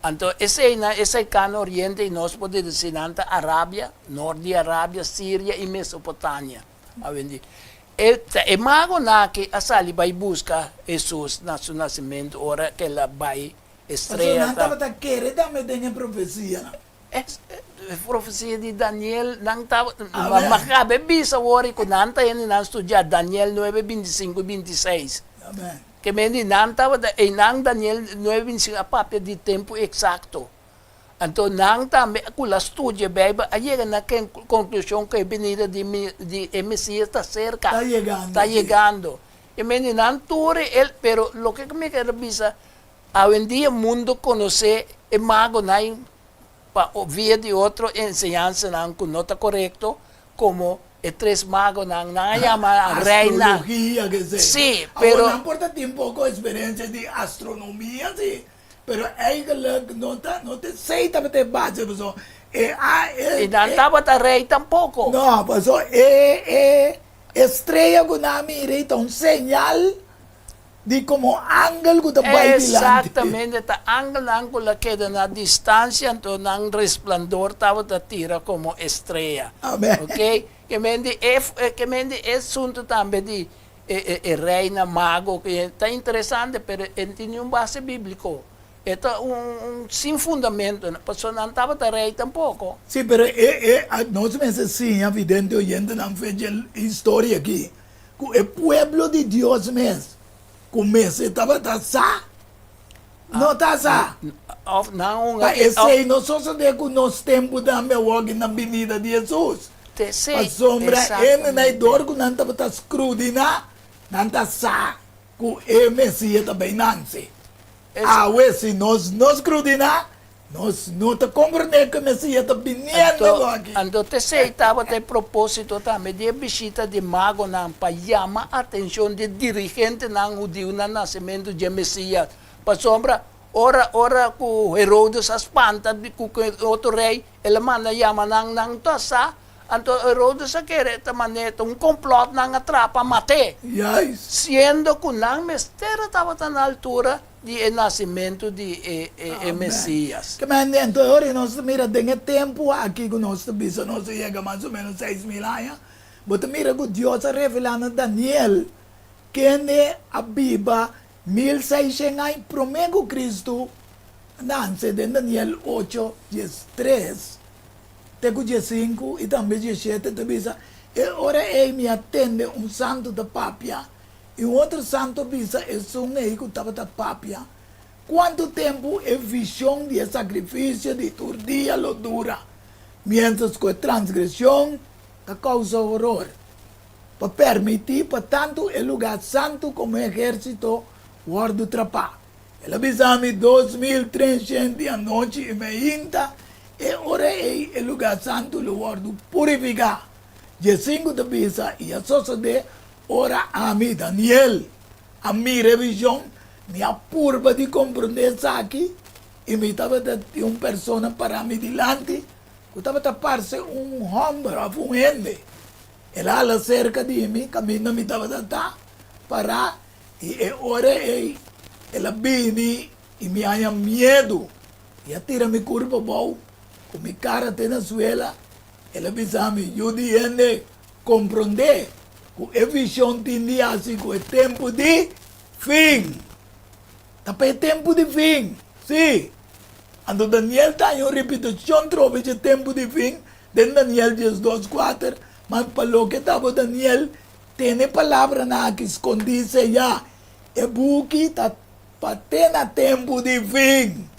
Anto esei na e Serkano Oriente i nos por dedusi nan ta Arabia, nort di Arabia, Siria i Mesopotania awendia. E ta e magonan aki a sali bai buska Hesus na su nasimentu ora ku el a bai e Pasobra strea nan ta. tabata kere tambe den e profesianan. E profesia di Daniel nan tabata, Amen. ma kabe bisa awor ku nan ta hende nan studia Daniel nuebe 25 i 26. Amen. Ke men di nan tabata einan Daniel nuebe 25 a papia di tempu eksakto. Anto nan tambe ku la studia Beibel a yega na konklushon ku e binida di di e Mesias ta serka, Ta yegando, ta si. yegando. Ke men di nan tur e el, pero loke ku mi ker bisa, awendia mundo konosé e magonan pa via di otro enseñansanan ku no ta korekto, komo e tres magonan, nan a yama reinan. Astrologia ke esei. Sí, pero. Awor nan por ta tin poko eksperensia di astronomia sí, pero eigenlik no ta no ta esei tabata e base pasobra e a e. I nan tabata rei tampoko. No, pasobra e e e strea ku nan a mira ei ta un señal Di komo angel ku ta bai dilanti. Exactamente, ta angelnan ku la keda na distancia, anto nan resplandor tabata tira komo estrea. Amen. Ok, ke men di e, ke men di e asunto tambe di e, e, e reina mago, ke ta interesante, pero e no tin niun base bíbliko. E ta un, un sin fundamento, pasobra nan tabata rei tampoko. Sí, pero e, e, nos mester siña vidente oyentenan fe dje historia aki. Ku e pueblo di Dios mes ku mester tabata sa, no ta sa. Òf nan un Pa esei no sosodé ku nos tempu tambe awor ki na binida di Hesus. Pasobra hende na e dor ku nan tabata skrudiná, nan ta sa ku e Mesias ta bai nanse. Awe si nos no skrudiná, Nos no ta komprendé ku e Mesías ta biniendo Anto, aki. anto t'esei tabata e propósito tambe di e bishita di magonan, pa yama atenshon di e dirigentenan hudiu na nasementu dje Mesías. Pasobra, ora, ora ku Herodes a spanta di ku ku e otro rei, el a manda yama nan, nan ta sa. Anto Herodes a kere ta manera ta un komplòt nan a traha pa mat'é, Juist. siendo ku nan mester a tabata na altura di e nasimentu di e e Mesias. Ke men den tur ora nos ta mira den e tempu aki ku nos ta bisa nos a yega mas o menos 6000 aña, bo ta mira ku Dios a revelá na Daniel kende a biba 1600 aña promé ku Kristu nanse den Daniel ocho 13 te ku 15 i tambe 17 ta bisa, E ora ei mi a tende un santu ta papia I un otro santo bisa esun ei ku tabata papia. Kuantu tempu e vishon di e sakrifisio di tur dia lo dura, miéntras ku e transgreshon ta kousa horor? Pa permití pa tantu e lugá santu komo e ehérsito wòrdu trapá. El a bisa mi 2300 di anochi i meinta, e ora ei e lugá santu lo wòrdu purifiká. Diesinku ta bisa, I a sosodé ora ami, Daniel, a mira e vishon, mi a purba di komprondé esaki, i mi tabata tin un persona pará mi dilanti ku tabata parse un hòmber òf un hende. El a hala serka di mi kaminda mi tabata ta pará, i e ora ei el a bini i mi haña miedu i a tira mi kurpa abou ku mi kara te na suela. El a bisa mi, Yu di hende, komprondé ku e vishon tin di hasi ku e tempu di fin. Ta pa e tempu di fin, sí. Anto Daniel ta haña un ripitashon trobe dje tempu di fin den Daniel 12, kuater, Ma pa loke ta bo Daniel, tene palabranan aki skondí seyá, e buki ta pa te na tempu di fin.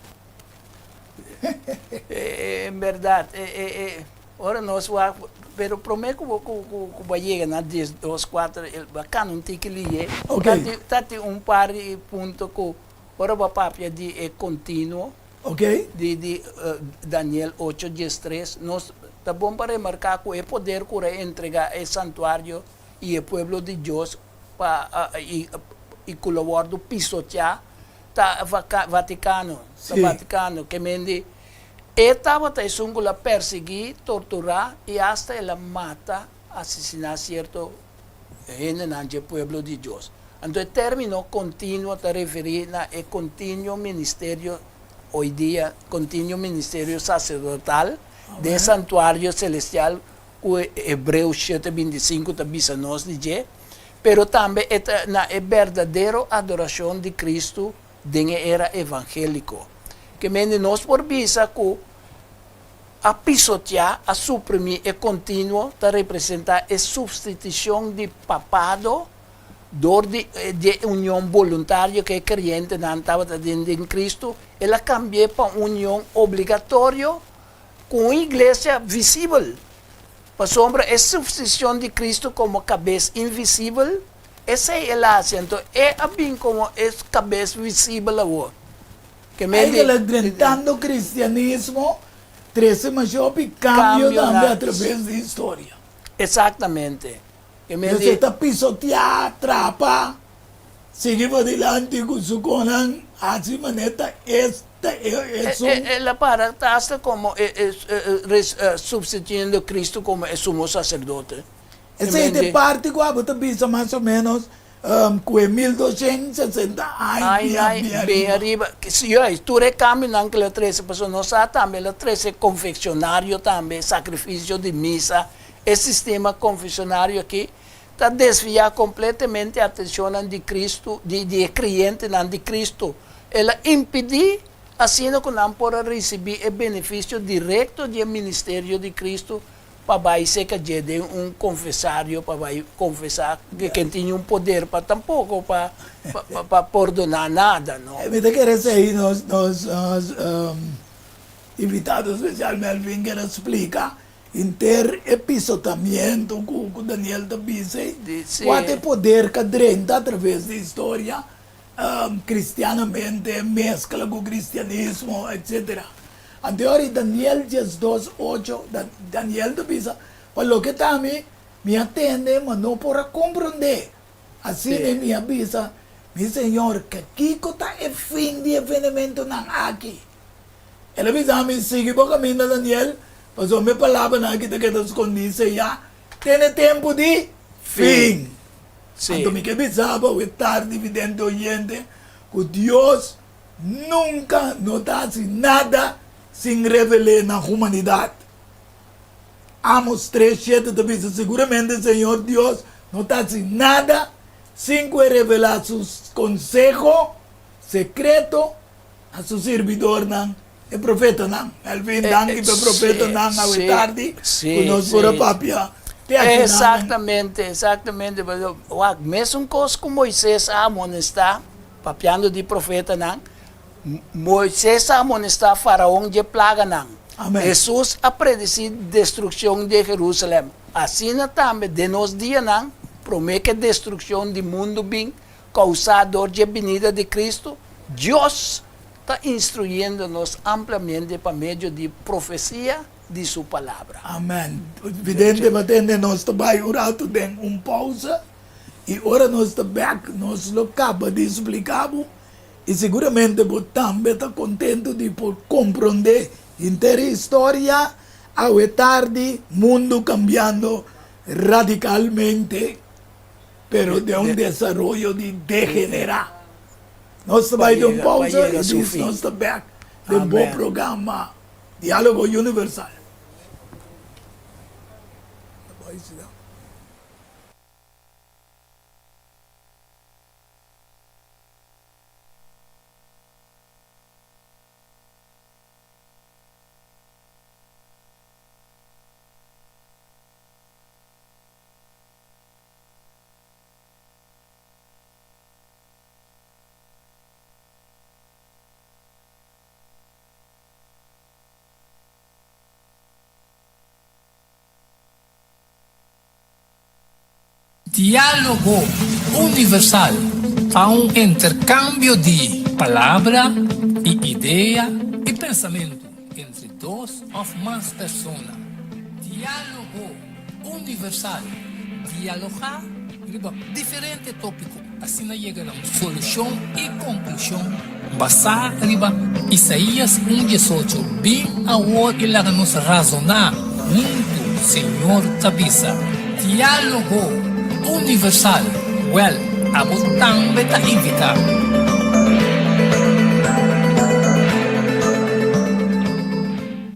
En berdad, ora nos wak, pero prome ku bo ku bo a yega na 12, kuater, bo a kanda un tiki liye, ta tin un par di punto ku ora bo a papia di e kontinuo, di di Daniel ocho, 13, nos ta bon pa remarká ku e poder ku a entregá e santuario i e pueblo di Dios pa i ku lo wòrdu pisoteá Ta Vaticano, ta Vaticano, ke men di e tabata esun ku la persiguí, torturá i asta el a mata, asesiná sierto hendenan dje pueblo di Dios. Anto e término kontinuo ta referí na e kontinuo ministerio hoy dia, kontinuo ministerio saserdotal den e santuario selestial ku Hebreo shete 25 ta bisa nos di dje, pero tambe e ta na e berdadero adorashon di Kristu den e era evangéliko. Ke mende nos por bisa ku a pisoteá, a suprimí e kontinuo ta representá e supstitushon di papado dor di e union boluntario ku e kreyentenan tabata den den Kristu, el a kambi'é pa un union obligatorio ku un iglesia visibel. Pasobra e supstitushon di Kristu komo kabes invisibel, esei el a hasi, anto e a bin komo e kabes visibel awor. Ke men di. Eigenlijk drentando kristianismo trese masha hopi kambio tambe atraves di historia. Eksaktamente. Ke men di. Mester ta pisoteá, trapa. Sigui padilanti ku su konan hasi manera ta es ta esun. El a para ta hasta komo e supstituyendo Cristo komo e sumo saserdote. Esei ta e parti ku abo ta bisa mas o ménos ku e 1260 aña bin ariba. Juist, tur e kambionan ku el a trese, pasobra nos sa tambe el a trese konfeksionario tambe, sakrifisio di misa, e sistema konfesionario aki ta desviá kompletamente atenshonnan di Kristu, di di e kreyentenan di Kristu. El a impidí asina ku nan por a risibí e benefisio direkto di e ministerio di Kristu pa bai serka dje den un konfesario pa bai konfesá ke ken tin un poder pa tampoko pa pa pordoná nada, no. Mi ta kere esei nos nos nos invitado spesial Melvin ker a splika Henter e pisotamiento ku ku Daniel ta bisa ei, kua ta e poder ku a drenta atraves di historia kristianamente, meskla ku kristianismo, etsetera. Anto e ora ei Daniel 12, ocho, Daniel ta bisa, Pa loke ta mi, mi a tende, ma no por a komprondé. Asina mi a bisa, Mi Señor, kiko ta e fin di e venementonan aki? El a bisa mi, Sigui bo kaminda, Daniel, pasobra mi palabranan aki ta keda skondí seyá te na e tempu di fin. Anto mi ke bisa bo awe tardi, vidente oyente, ku Dios nunka no ta hasi nada sin revel'é na humanidat. Amos tres, shete ta bisa, Seguramente Señor Dios no ta hasi nada sin ku e revelá su konseho sekreto A su sirbidornan, e profetanan. Melvin, danki pa e profetanan awe tardi ku nos por a papia te akinan. Exactamente, exactamente. Wak, mesun kos ku Moises a amonestá, papiando di profetanan. Moises a amonestá Faraon dje plaganan. Amen. Hesus a predisí destrukshon di Herúsalèm. Asina tambe den nos dianan, promé ku e destrukshon di mundu bin, kousá dor dje binida di Kristu, Dios ta instruyendo nos ampliamente pa medio di profesia di su Palabra. Amen. Vidente pa tende nos ta bai un ratu den un pausa i ora nos ta bek nos lo kaba di splika bo i siguramente bo tambe ta kontentu di por komprondé henter e historia awe tardi mundu kambiando radikalmente pero den un desaroyo di degenerá. Nos ta bai den un pausa i dis nos ta bek den bo programa Diálogo Universal. Diálogo Universal ta un interkambio di palabra i idea i pensamentu entre dos òf mas persona. Diálogo Universal, dialogá riba diferente tópiko, asina yega na un solushon i konklushon basá riba Isaías un diesocho, Bin awor i laga nos razoná huntu, Señor ta bisa. Diálogo Universal, wèl, abo tambe ta invitá.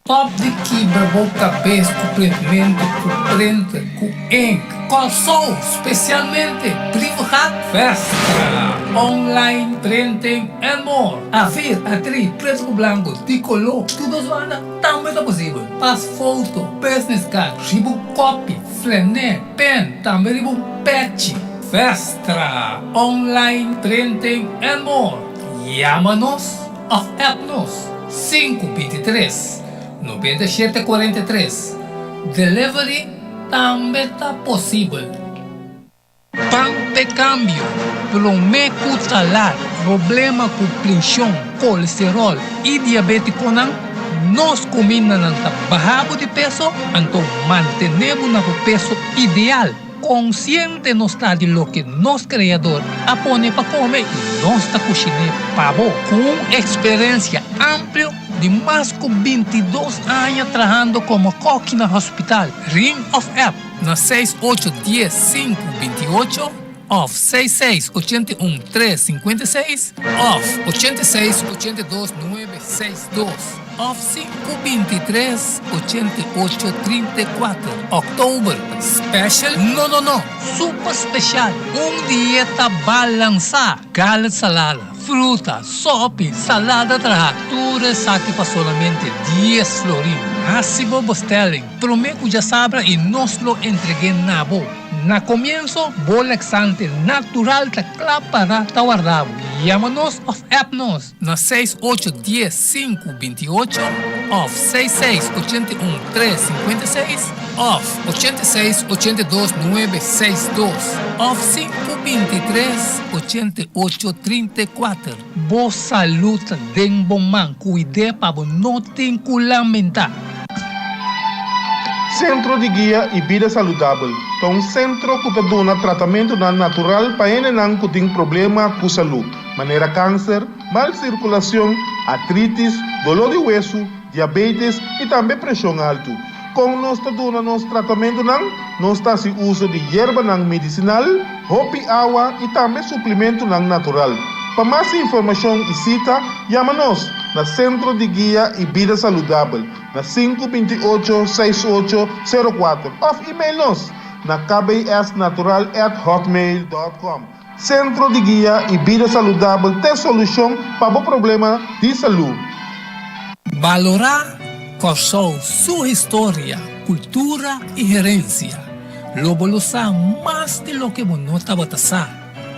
Stop di kibra bo kabes ku printmentu, ku printer, ku ink. Kòrsou, spesialmente Brievengat, Vestra, online printing and more. Afir, atri, pretu ku blanku, di koló, tur dos banda tambe ta posibel. Pas foto, business card, riba un kopi, flené, pen, tambe riba un pechi. Vestra, online printing and more. Yama nos Of app nos, 5 23 97 43. Delivery tambe ta posibel. Pan p'e kambio, promé ku ta lat problema ku prenshon, kolesteròl i diabétikonan, nos kumindanan ta baha bo di peso, anto mantené bo na bo peso ideal. Konsiente nos ta di loke nos Kreador a pone pa kome i nos ta kushiné pa bo. Ku un eksperensia amplio di mas ku bintidos aña trahando komo kòki na hospital, ring òf app na seis ocho dies sinku 28 òf seis seis 81 tres 56 òf 86 82 nuebe seis dos. Òf sinku 23 88 34. Òktober, Special? No no no! Super special! Un dieta balansá! Galet salada, fruta, sopi, salada trahá, tur esaki pa solamente dies florin. Hasi bo bestelling promé ku djasabra i nos lo entreg'é na bo. Na komienso, bo laxante natural ta kla para ta warda bo. Yama nos òf app nos. Na seis ocho dies sinku 28 òf seis seis 81 tres 56 òf 86 82 nuebe seis dos òf sinku 23 88 34. Bo salud ta den bo man, kuid'é pa bo no tin ku lamentá. Sentro di Guia i Bida Saludabel ta un sentro ku ta duna tratamentunan natural pa hendenan ku tin problema ku salú, manera kanser, mal sirkulashon, artritis, doló di wesu, diabetes i tambe preshon altu. Kon nos ta duna nos tratamentunan? Nos ta hasi uso di yerbanan medisinal, hopi awa i tambe suplimentunan natural. Pa mas informashon i sita, yama nos na Sentro di Guia i Bida Saludabel na sinku 28 seis ocho sero kuater òf email nos na kbsnatural@hotmail.com. Sentro di Guia i Bida Saludabel t'e solushon pa bo problema di salú. Balorá Kòrsou su historia, kultura i herensia. Lo bo lo sa mas di loke bo no tabata sa.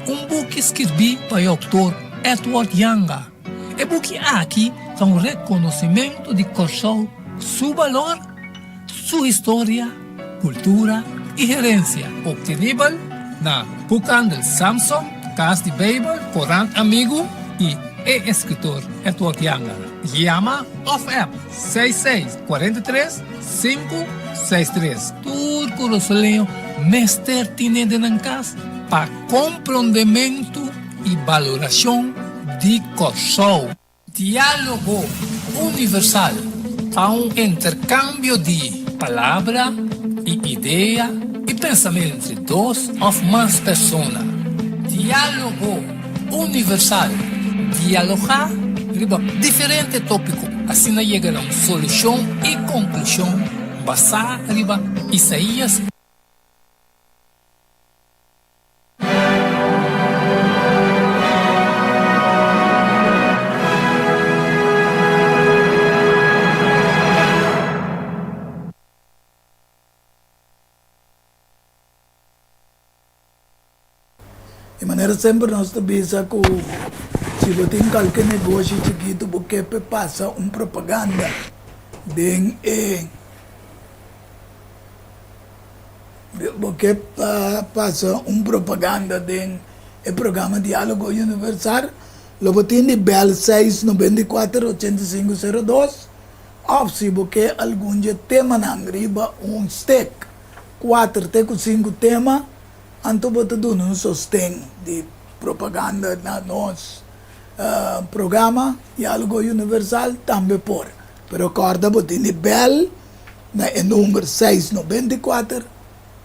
Un buki skirbí pa e outor Edward Yanga. E buki aki ta un rekonosimentu di Kòrsou su balor, su historia, kultura i herensia. Optenibel na Boekhandel Samson, Kas di Beibel, Korant Amigu i e eskritor Edward Janga. Yama òf app 66 43 563. Tur kurasoleño mester tine den nan kas pa komprondementu i balorashon di Kòrsou. Diálogo Universal ta un interkambio di palabra i idea i pensamentu entre dos òf mas persona. Diálogo Universal, dialogá riba diferente tópiko, asina yega na un solushon i konklushon basá riba Isaías. Di manera semper nos ta bisa ku si bo tin kalke negoshi chikitu bo ke pe pasa un propaganda den e Bo ke pa pasa un propaganda den e programa Diálogo Universal, lo bo tin di bèl seis 94 85 02 òf si bo ke algun dje temanan riba un stek, kuater te ku sinku tema, anto bo ta duna un sosten di propaganda na nos programa Diálogo Universal tambe por. Pero kòrda bo tin di bèl. Na e number seis 94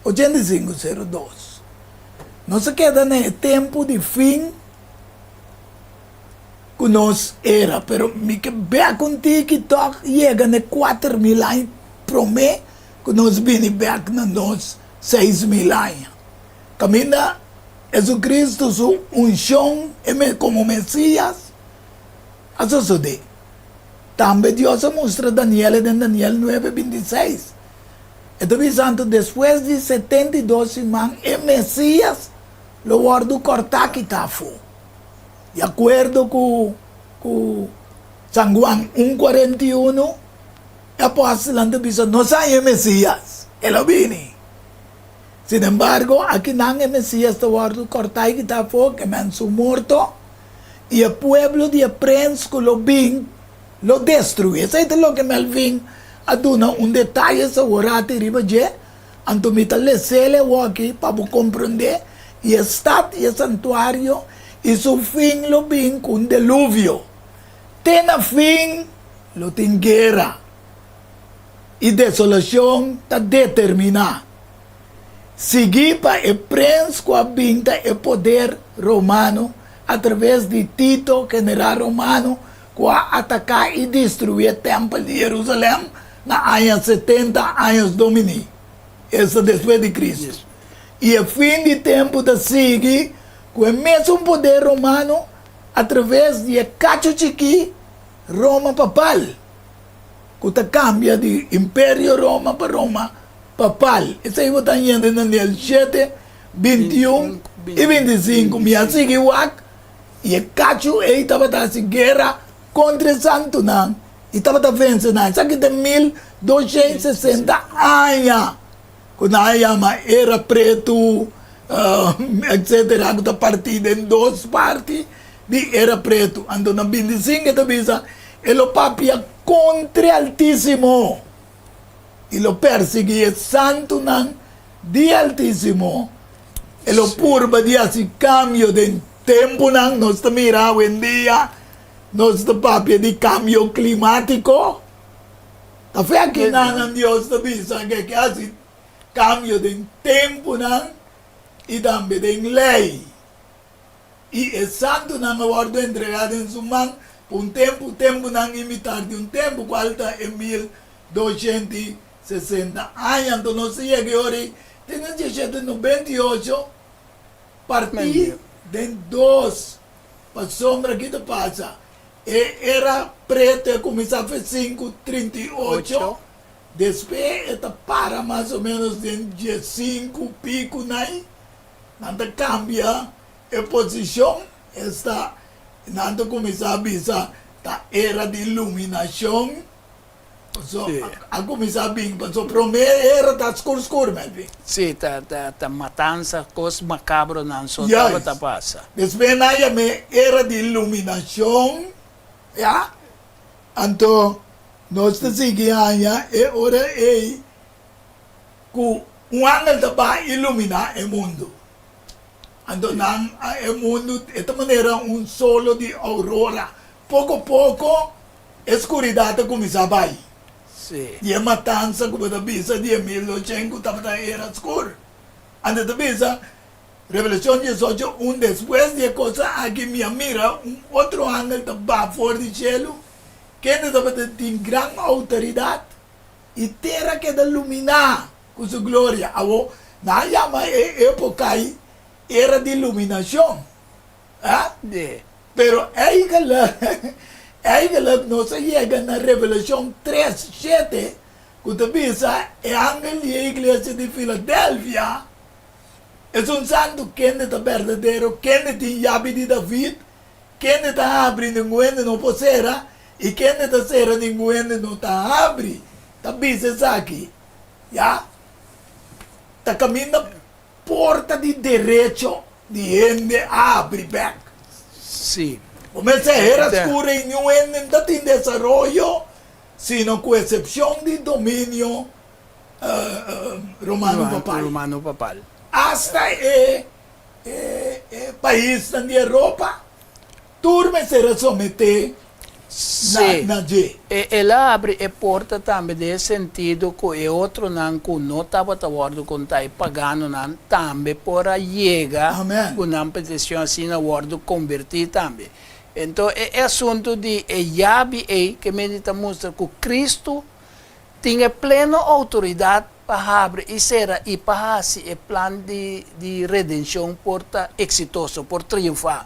85 02. Nos a keda na e tempu di fin ku nos era, pero mi ke bek un tiki tòg yega na e 4000 aña promé ku nos bini bek na nos 6000 aña. Kaminda Jesucristo su unshon komo Mesias a sosodé. Tambe Dios a mustra Daniel den Daniel nuebe 26. E ta bisa anto despues di 72 siman e Mesias lo wòrdu kòrtá kitá afó. Di akuerdo ku ku San Juan un 41, e apòstelnan ta bisa nos haña e Mesias, el a bini. Sinembargo, akinan e Mesias ta wòrdu kòrtá i kitá afó, ke men su morto. I e pueblo di e prens ku lo bin lo destruí. Esei ta loke Melvin a duna un detaye saworati riba dje, anto mi ta les'el awoki pa bo komprondé, I e stat i e santuario i su fin lo bin ku un deluvio. Te na fin lo tin guera, i desolashon ta determiná. Sigui pa e prens ku a bin ta e poder romano atraves di Tito, general romano ku a ataká i destruí e tèmpel di Jerusalèm na aña 70 años Domini, esta despues di Kristu. I e fin di tempu ta sigui ku e mesun poder romano atraves di e kachu chikí Roma papal. Ku ta kambia di Imperio Roma pa Roma Papal. Esei bo ta yende na Daniel shete, 21 i 25. Mi a sigui wak, i e kachu ei tabata hasi guera kontra e santunan i tabata vense nan. Esaki ta 1260 aña ku nan a yama Era Pretu, etsetera, ku ta partí den dos parti. Di era pretu. Anto na 25 e ta bisa, E lo papia kontra e Altísimo i lo persiguí e santunan di Altísimo. E lo purba di hasi kambio den tempunan. Nos ta mira awendia, nos ta papia di kambio klimátiko. Ta fe akinanan Dios ta bisa ke ke hasi kambio den tempunan i tambe den lei. I e santunan a wòrdu entregá den su man pa un tempu, tempunan i mitar di un tempu, kual ta e 1260 aña. Anto nos ta yega e ora ei te na 1798, partí den dos, pasobra ki ta pasa? E era pretu a kuminsá fe 538, despues e ta para mas o ménos den 15 piku nai. Nan ta kambia e posishon, esta nan ta kuminsá bisa. Ta era di iluminashon. Paso a kuminsá bin paso promé era ta skur skur Melvin. Sí, ta ta ta matansa, kos makabronan so tabata pasa. Despues nan yam'é era di iluminashon, ya. Anto nos ta sigui haña e ora ei ku un angel ta baha iluminá e mundu. Anto nan a e mundu e ta manera un solo di aurora. Poko poko e skuridat ta kuminsá bai. Di e matansa ku bo ta bisa di e 1800 ku tabata era skur. Anto ta bisa, Revelashon diesocho un, Despues di e kosnan aki mi a mira un otro angel ta baha for di shelu, kende tabata tin gran outoridat, i tera keda luminá ku su gloria. Awor, nan a yama e époka ei era di luminashon. De. Pero eigenlijk, eigenlijk nos a yega na Revelashon tres, shete, ku ta bisa e angel di e iglesia di Filadelfia, Esun santu kende ta berdadero, kende tin yabi di David, kende ta habri ningun hende no por sera, i kende ta sera ningun hende no ta habri, ta bisa esaki. Ya, ta kaminda porta di derecho di hende a habri bek. Sí. Bo mester hera skur ei niun hende no ta tin desaroyo, sino ku esepshon di dominio romano papal. Romano papal. Asta e e paisnan di Europa tur mester a someté na dje. E el a habri e porta tambe den e sentido ku e otronan ku no tabata wòrdu kontá, e paganonan, tambe por a yega ku nan petishon asina wòrdu kombertí tambe. Enton e asuntu di e yabi ei ke mende ta mustra ku Kristu tin e pleno outoridat pa habri i sera i pa hasi e plan di di redenshon por ta eksitoso, por triunfá.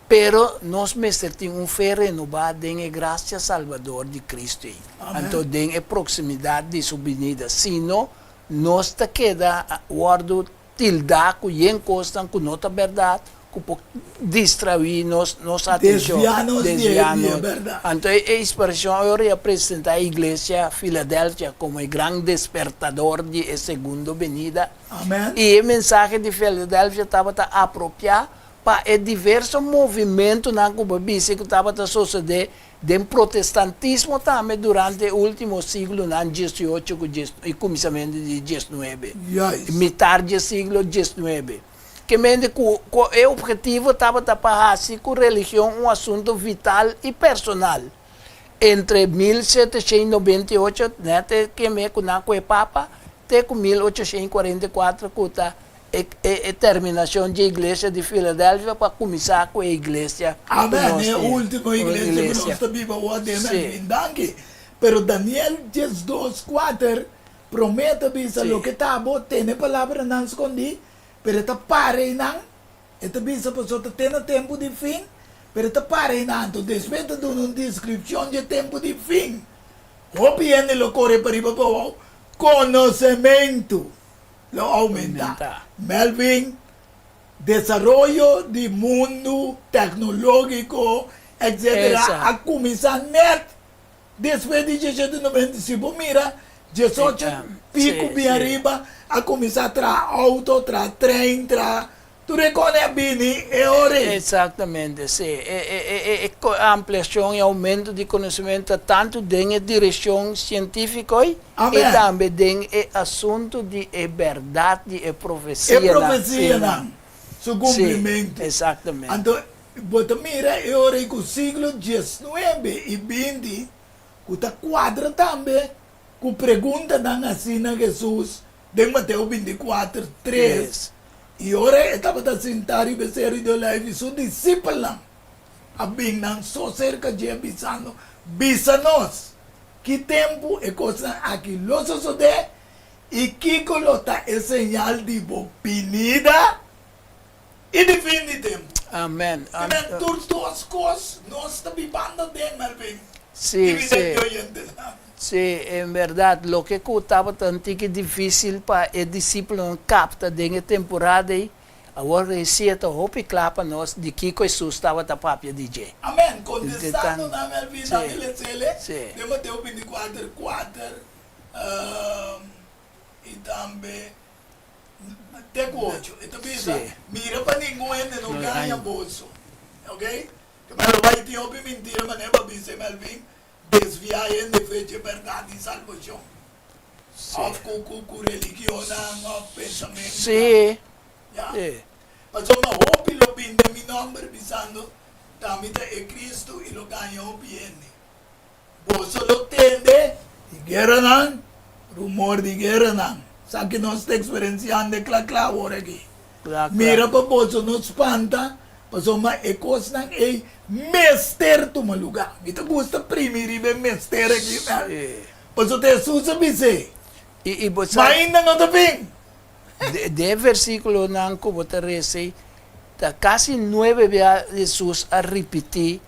Pero nos mester tin un fe renobá den e grasia salbador di Cristo ei, anto den e proximidad di Su binida. Sino, nos ta keda wòrdu tildá ku yen kosnan ku no ta bèrdat, ku por distraí nos nos atenshon, Desviá nos di e desviá di e nos. bèrdat. Anto e e inspirashon awor i a presentá e iglesia Filadelfia komo e gran despertador di e segundo benida. Amèn. I e mensahe di Filadelfia tabata apropiá pa e diverso movimentunan ku bo bisa ku tabata sosodé den protestantismo tambe durante e último siglonan diesiocho ku dies i kuminsamentu di diesnuebe, mitar dje siglo diesnuebe. Ke mende ku ku e ophetivo tabata pa hasi ku religion un asuntu vital i personal. Entre 1798, nèt e keme ku nan ku e papa, te ku 1844 ku ta E e terminacion dje iglesia di Filadelfia pa cuminsa cu e iglesia cu Amen, nos e tin. ultimo iglesia cu nos ta biba awor den Sí. Melvin, danki. Pero Daniel 12, kuater prome ta bisa loke ta bo tene palabranan skondí, pero e ta para einan, e ta bisa pasobra ta te na tempu di fin, pero e ta para einan, anto despues e ta duna un deskripshon dje tempu di fin. Hopi hende lo kore pariba pa wou konosementu. lo aumenta. Melvin, Desaroyo di mundu teknológiko etc. A kuminsá nèt despues di diesocho noventa. Si bo mira diesocho piku bin ariba a kuminsá traha outo, traha trein, traha Tur e kone a bini e ora ei. Exactamente, sí. E e ampliacion y aumento di conocimento ta tanto den e direccion cientifico ei y tambe den e asunto di e berdad di e profecianan. E profecianan, su cumplimento. Sí, exactamente. Anto, bo ta mira e ora ei cu siglo diesnuebe y binti cu ta cuadra tambe cu preguntanan asina Jesus Den Mateo bintikuater, tres, I ora e tabata sintá riba e Seru di Olijfi, su disipelnan a bin nan so serka dje, bisando, Bisa nos, ki tempu e kosnan aki lo sosodé, i kiko lo ta e señal di bo binida i di fin di tempu? Amen. Amen. Tur dos kos nos ta bibando den, Melvin i mi den oyentenan. Sí, en bèrdat, loke ku tabata un tiki difísil pa e disipelnan kapta den e temporada ei, Awor resi e ta hopi kla pa nos di kiko Hesus tabata papia di dje. Amen. Kontestando nan Melvin, nan e lesele den Mateo bintikuater, kuater i tambe te ku ocho. E ta bisa, Mira pa ningun hende no gaña boso. Ok? Ke mester bai tin hopi mintira manera bo a bisa Melvin, desviá hende fe dje bèrdat di salbashon. Òf ku ku ku religionnan òf pensamentunan. Sí. Ya. Sí. Pasobra hopi lo bin den mi nòmber, bisando, Ta mi ta e Cristo, i lo gaña hopi hende. Boso lo tende di gueranan, rumor di gueranan. Sa ki nos ta eksperensiando e kla kla awor aki. Kla kla. Mira pa boso no spanta, pasobra e kosnan ei mester tuma lugá. Mi ta gusta primi riba e mester aki. Sí. Pasobra Hesus a bis'é, I, i bo Ma sa, ainda no ta bin. de, den e versíkulonan ku bo ta resa ei, ta kasi nuebe bia Hesus a ripití,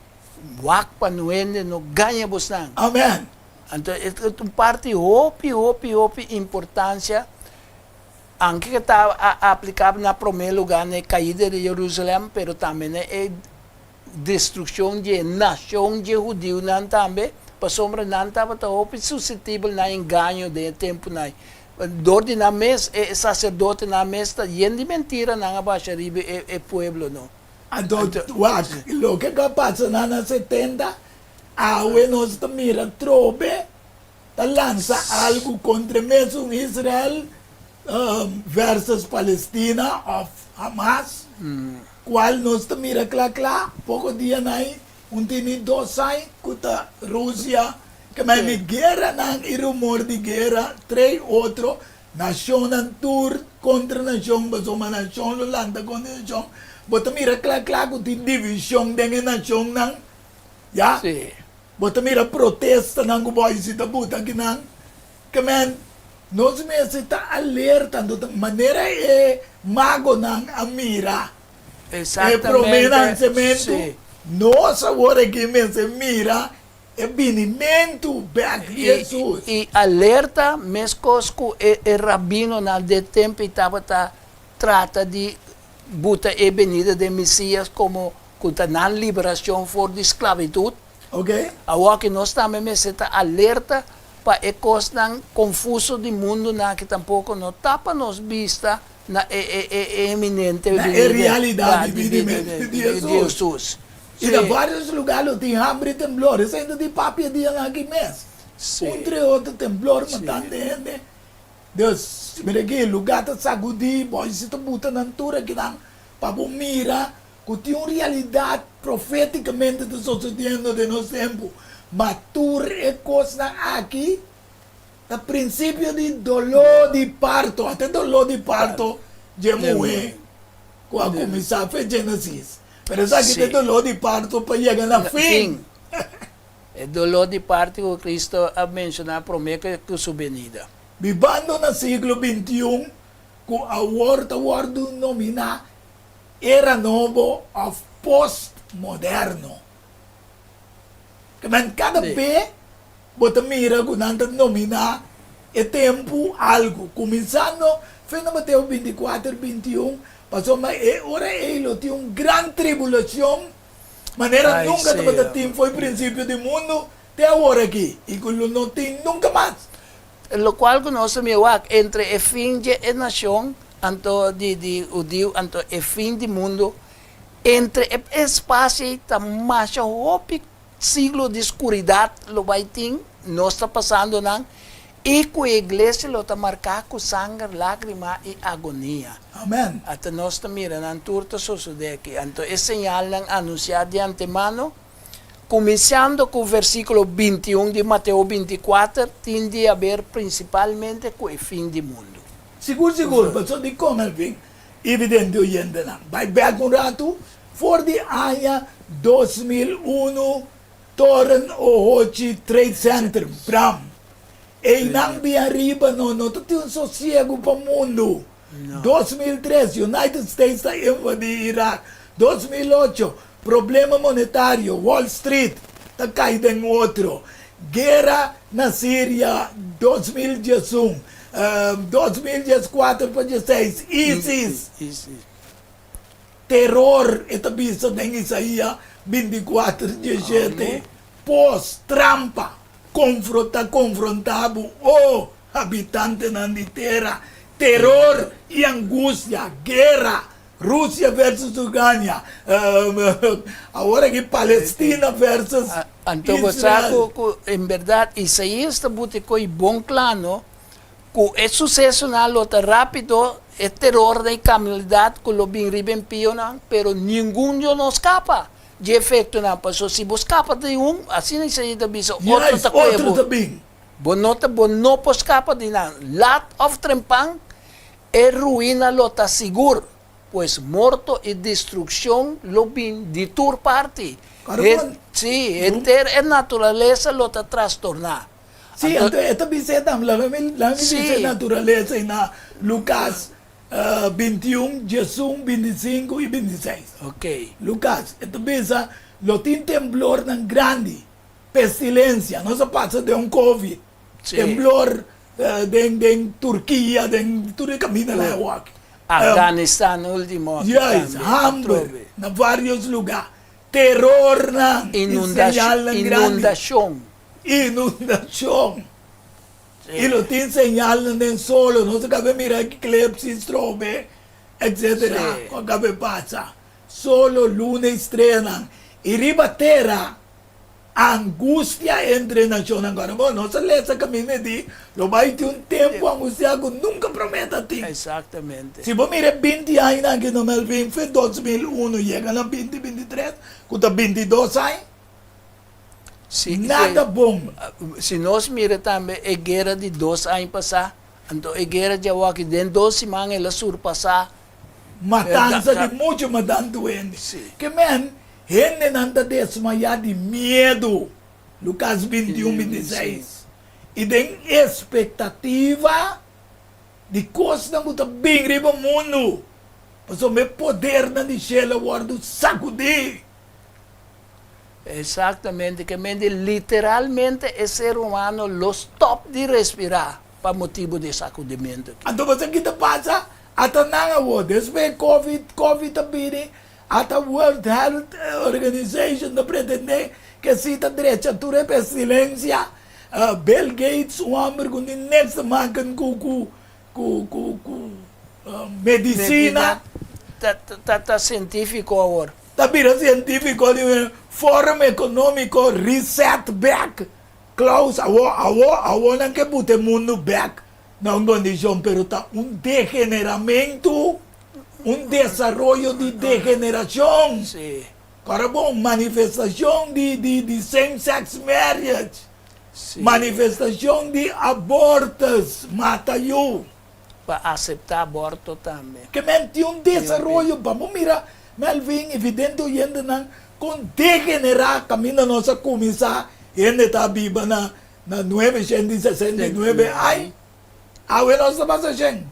Wak pa no hende no gaña bosnan. Amèn. Anto e ta un parti hopi, hopi, hopi importansia, anke ke ta a aplikabel na promé lugá na e kaida di Jerusalèm, pero tambe na e destrukshon di e nashon dje hudiunan tambe, pasobra nan tabata hopi suseptibel na engaño den e tempunan ei. Dor di nan mes, e saserdotenan mes ta yen di mentira nan a basha riba e pueblo, no. Anto, wak, loke ku a pasa nan na setenta, awe nos ta mira trobe ta lansa algu kontra e mesun Israel versus Palestina òf Hamas, kual nos ta mira kla kla poko dianan ei un tini dos aña ku ta Rusia ke mai mi gueranan i rumor di guera trei otro nashonnan tur kontra nashon pasobra nashon lo lanta kontra nashon bo ta mira kla kla ku tin divishon den e nashonnan ya. Bo ta mira protestanan ku boisi ta buta akinan? Ke men, nos mester ta alerta anto ta manera e magonan a mira e promé nansementu, nos awor aki mester mira e binimentu bèk di Hesus. I alerta meskos ku e rabinonan den tempu ei tabata trata di buta e benida den Mesias komo ku ta nan liberashon for di sklabitut. Awor ki nos tambe mester ta alerta pa e kosnan konfuso di mundunan aki tampoko no tapa nos bista na e e eminente Na e realidat di binimentu di Hesus. I na vários lugá lo tin hamber i temblor. Esei ta di papia dianan aki mes. Un tre otro temblor matando hende. Dus, mira aki, lugá ta sagudí, boisi ta buta nan tur akinan pa bo mira ku tin un realidat profétikamente ta sosediendo den nos tempu. Ma tur e kosnan aki ta prinsipio di doló di parto, ata e doló di parto dje muhé ku a kuminsá fe Génesis. Pero esaki ta e doló di parto pa yega na fin. E doló di parto ku Kristu a menshoná promé ku su benida. Bibando na siglo bintiun ku awor ta wòrdu nominá Era Nobo òf Postmoderno. Ke men kada be bo ta mira ku nan ta nominá e tempu algu, kuminsando fe na Mateo bintikuater, bintiun, pasobra e ora ei lo tin un gran tribulashon manera nunka tabata tin for e prinsipio di mundu te awor aki, i ku lo no tin nunka mas. Lokual ku nos ta mira wak entre e fin dje e nashon anto di di hudiu anto e fin di mundu, entre e espasio ei ta masha hopi siglo di skuridat lo bai tin, nos ta pasando nan, i ku e iglesia lo ta marká ku sanger, lágrima i agonia. Amen. Ata nos ta mira nan tur ta sosodé aki. Anto e señalnan anunsiá di antemano Kuminsando ku versíkulo 21 di Mateo 24, tin di haber prinsipalmente ku e fin di mundu. Sigur sigur, pasobra dikon alfin evidente oyentenan bai bèk un ratu for di aña 2001 Toren Ohochi Trade Center, Bram. Einan bin ariba no no ta tin un sosiegu pa mundu. 2003 United States ta invadí Irak. 2008 Problema monetario, Wall Street ta kai den otro. Guera na Siria 2011, 2014 pa dieseis, ISIS. Teror, e ta bisa den Isaia 24, 17, Pos, trampa, konfro ta konfrontá bo, o habitantenan di tera, teror i angustia, guera, Rusia versus Ucrania, awor aki Palestina versus Anto bo sa Israel. ku ku en bèrdat Isaías ta buta e koi bon kla no, ku e susesonan lo ta rápido, e terornan i kaminalidat ku lo bin riba e impionan, pero ningun lo no skapa dje efektonan, pasobra si bo skapa di un, asina Isaías ta bisa, otro Juist, ta kohe otro bo. ta bin. Bo no ta, bo no por skapa di nan. Lat òf trempan, E ruina lo ta sigur, pues morto i destrukshon lo bin di tur parti. Carboon. Sí, henter e naturalesa lo ta trastorná. Sí, anto e ta bis'é tambe, laga mi laga mi bisa e naturalesa ei na Lukas 21, 11, 25 i 26. Ok. Lukas, e ta bisa, Lo tin temblornan grandi, pestilensia, nos a pasa den un covid. Temblor den den Turkia den tur e kaminda la awor. Afganistan ultimo aki Juist, tambe hamber atrobe. na varios luga, terornan i señalnan grandi. Inundashon. Inundashon. I lo tin señalnan den solo, nos a kabe mira eclipse, strobe, etcetera, ku a kabe pasa. Solo, luna i streanan. I riba tera Angustia entre nashonnan. Gora bo no sa lesa kaminda di lo bai tin un tempu angustiá ku nunka promé ta tin. Exactamente. Si bo mira e 20 añanan aki no Melvin fe 2001 yega na 2023 ku ta 22 aña Si, nada bon. Si nos mira tambe e guera di dos aña pasá, anto e guera djawoki den dos siman el a surpasá Matansa di muchu matantu hende. Ke men, hendenan ta desmayá di miedu, Lukas 21, 26, i den espektativa di kosnan ku ta bin riba mundu, pasobra e podernan di shelu a wòrdu sakudí. Exactamente, ke men di literalmente e ser humano lo stop di respirá pa motibu di e sakudimentu aki. Anto bo sa ki ta pasa? Ata nan awor, despues e covid, covid ta bini, ata World Health Organization ta pretende ke si ta drecha tur e pestilencia. Bill Gates, un homber ku ni niks te maken ku ku ku ku ku medicina. Ta ta ta cientifico awor. Ta bira cientifico di Forum Economico reset bek Klaus awo awo awo nan ke buta e mundu bek na un condicion pero ta un degeneramentu un desaroyo di degeneracion Ora bon manifestacion di di di same sex marriage manifestacion di abortus mata yu. Pa aseptá aborto tambe. Ke men tin un desaroyo, bamo mira Melvin i vidente oyentenan kon degenerá kaminda nos a kuminsá hende ta biba na na 969 ai awe nos ta pasa shen.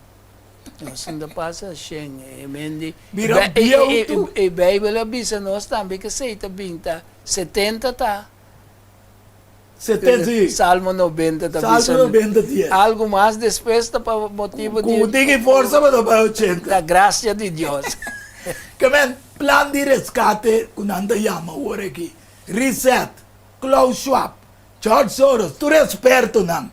Nos no ta pasa shen e men di Bira bieu tu. E Bijbel a bisa nos tambe ke esei ta bin ta 70 ta. 70 sí. Salmo 90 ta bisa. Salmo 90 dies. Algo mas despues ta pa motibo di. Ku tiki forsa pa ta bai 80. La gracia di Dios. Ke men plan di reskate ku nan ta yama awor aki. Reset, Klaus Schwab, George Soros, tur ekspertonan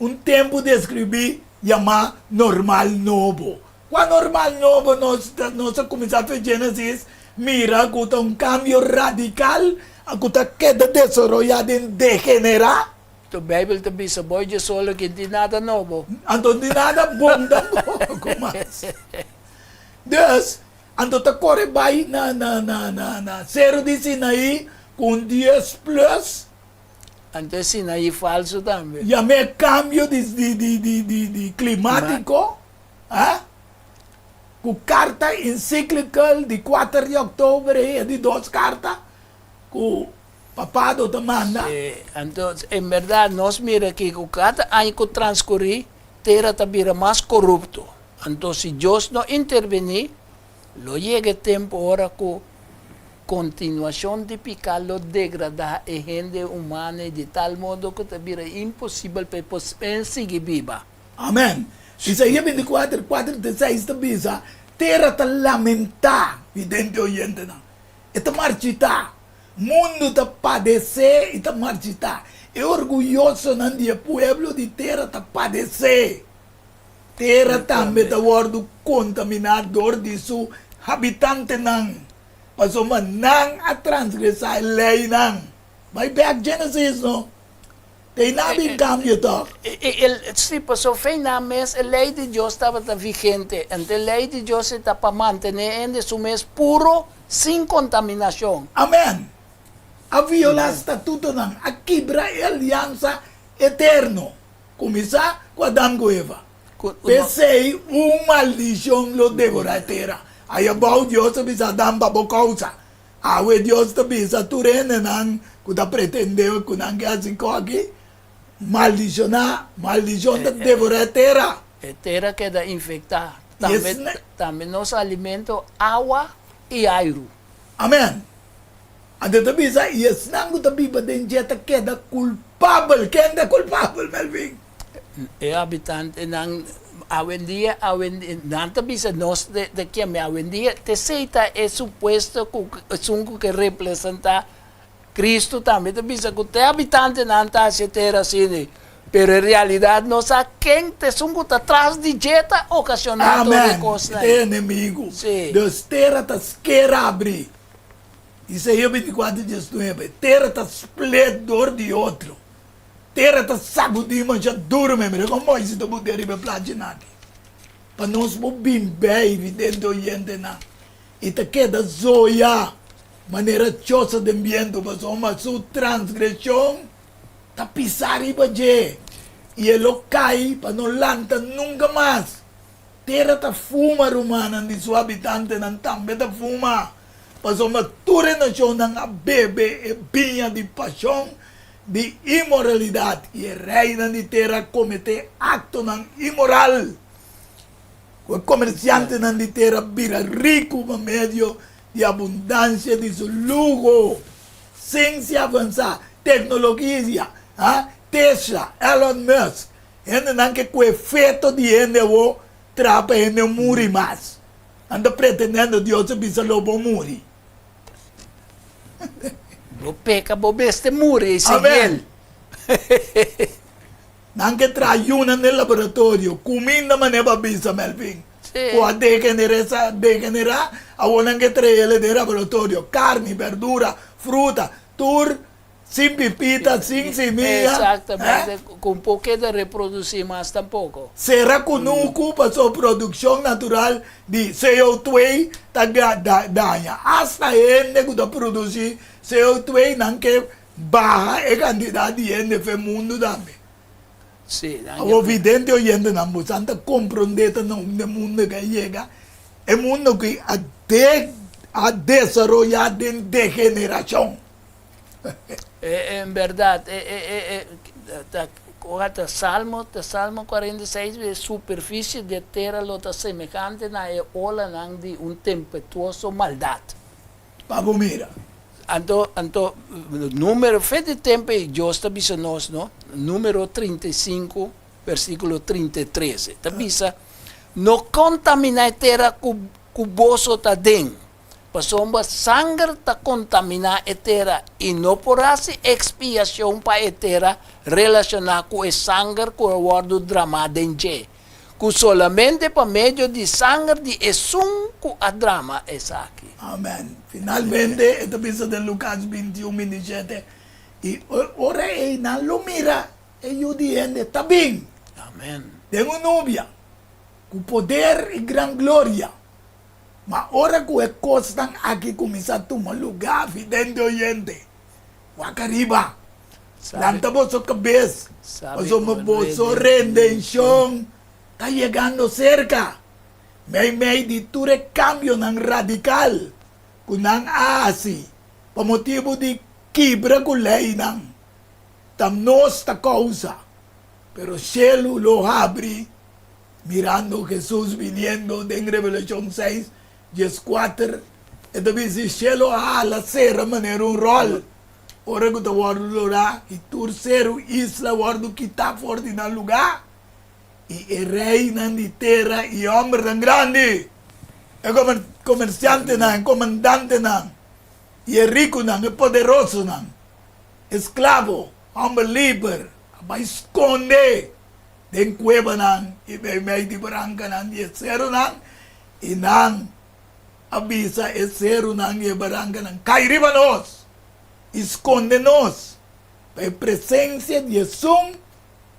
un tempu deskribí yamá normal nobo. Kua normal nobo nos nos a kuminsá fe Genesis mira ku ta un kambio radikal ku ta keda desaroyá den degenerá? To Beibel ta bisa bo dje solo ki n'tin nada nobo. Anto n'tin nada bon tampoko mas. Dus, anto ta kore bai na na na na na Seru di Sinaí ku un dies plus. Anto e Sinaí falsu tambe. Yam'é kambio di di di di di di klimátiko. A Ku karta encyclical di kuater di oktober ei e di dos karta ku papado ta manda. Sí, anto en berdad nos mira aki ku kada aña ku transkurí tera ta bira mas korupto. Anto si Dios no intervení lo yega e tempu ora ku kontinuashon di piká lo degradá e hende humano di tal modo ku ta bira imposibel pa e por sigui biba. Amen. Isaías 24, 4 te 6 ta bisa, Tera ta lamentá, vidente oyentenan. E ta marchitá. Mundu ta padesé i ta marchitá. E orguyosonan di e pueblo di tera ta padesé. Tera tambe ta wòrdu kontaminá dor di su habitantenan, pasobra nan a transgresá e leinan. Bai bèk Genesis, no? Te nan bin kambio tòg. Sí, pasobra fe nan mes e lei di Dios tabata vigente. Anto e lei di Dios e ta pa mantené hende su mes puro, sin kontaminashon. Amèn. A violá statutonan, a kibra e aliansa eterno. Kuminsá ku Adam ku Eva. P'esei un maldishon lo devorá e tera. Ayabou Dios a bisa Adam pa bo kousa. Awe Dios ta bisa tur hendenan ku ta pretendé ku nan ke hasi kòki, maldishoná, maldishon ta devorá e tera. E tera keda infektá, tambe tambe nos alimento, awa i airu. Amèn. Anto ta bisa, i esnan ku ta biba den dje ta keda kulpabel. Ken ta kulpabel, Melvin? E habitantenan awendia, awendia, nan ta bisa nos de de kieme awendia, t'esei ta e supuesto ku esun ku ke representá Cristo tambe ta bisa ku t'e habitantenan ta hasi e tera asina, pero en realidat no sa ken ta esun ku ta tras di dje ta okashoná tur e Amen. kosnan. E enemigu. Sí. Dus tera ta sker abri. Isaías 24, 19, Tera ta split dor di otro. Tera ta sagudí masha duru men. Mira kon Moises ta bot'é riba e plachinan aki. Pa nos por bin bei vidente oyentenan i ta keda zoya manera chosa den bientu pasobra su transgreshon ta pisá riba dje i e lo kai pa no lanta nunka mas. Tera ta fuma, rumannan di su habitantenan tambe ta fuma, pasobra tur e nashonnan a bebe e biña di pashon di inmoralidat i e reinan di tera a kometé aktonan inmoral, ku e komersiantenan di tera bira riku pa medio di abundansia di su luho. Siensia avansá, teknologia, Tesla, Elon Musk, hendenan ke ku e feto di hende awor traha pa hende muri mas. Nan ta pretendendo Dios a bisa lo bo muri. Bo peka bo mester muri Ezekiel. Amen. Nan ke traha yunan den laboratorio, kuminda manera bo a bisa Melvin. Sí. Ku a degeneresa, degenerá, awor nan ke traha el den laboratorio. Karni, berdura, fruta, tur sin pipita, sin simia. Exactamente, eh? Ku un por keda reprodusí mas tampoko. Sera kunuku pasobra produkshon natural di CO2 ta daña. Asta hende ku ta produsí CO2 nan ke baha e kantidat di hende fe mundu tambe. Sí, nan ke. Awor vidente oyentenan bosan ta komprondé ta na unda e mundu ke a yega, e mundu ku a a desaroyá den degenerashon. En berdad, e, e, e, e, ta, ora ta Salmo, ta Salmo 46, e superficie di e tera lo ta semehante na e olanan di un tempestuoso maldad. Pa bo mira. Anto, anto, Numero, fe di tempo ei Dios ta bisa nos, no? Numero 35, versiculo 33, e ta bisa, No contamina e tera cu, cu boso ta den. Pasobra sanger ta kontaminá e tera i no por hasi ekspiashon pa e tera relashoná ku e sanger ku a wòrdu dramá den dje, ku solamente pa medio di sanger di esun ku a drama esaki. Amèn. Finalmente, e ta bisa den Lukas 21, 27, I ora ei nan lo mira e Yu di hende ta bin den un nubia ku poder i gran gloria. Ma ora ku e kosnan aki kuminsá tuma lugá, vidente oyente, wak ariba, lanta boso kabes, pasobra boso redenshon ta yegando serka. Meimei di tur e kambionan radikal ku nan a hasi pa motibu di kibra ku leinan, ta nos ta kousa, pero shelu lo habri Mirando Hesus biniendo den Revelashon seis, dieskuater, e ta bisa, E shelu a hala sera manera un ròl, ora ku ta wòrdu lorá, i tur seru isla wòrdu kitá for di nan lugá, i e reinan di tera i hòmbernan grandi. E komersiantenan, e komandantenan, i e rikunan, e poderosonan, esklabo, hòmber liber, a bai skonde den kuebanan i meimei di barankanan di e serunan, i nan a bisa e serunan i e barankanan, Kai riba nos i skonde nos pa e presensia di esun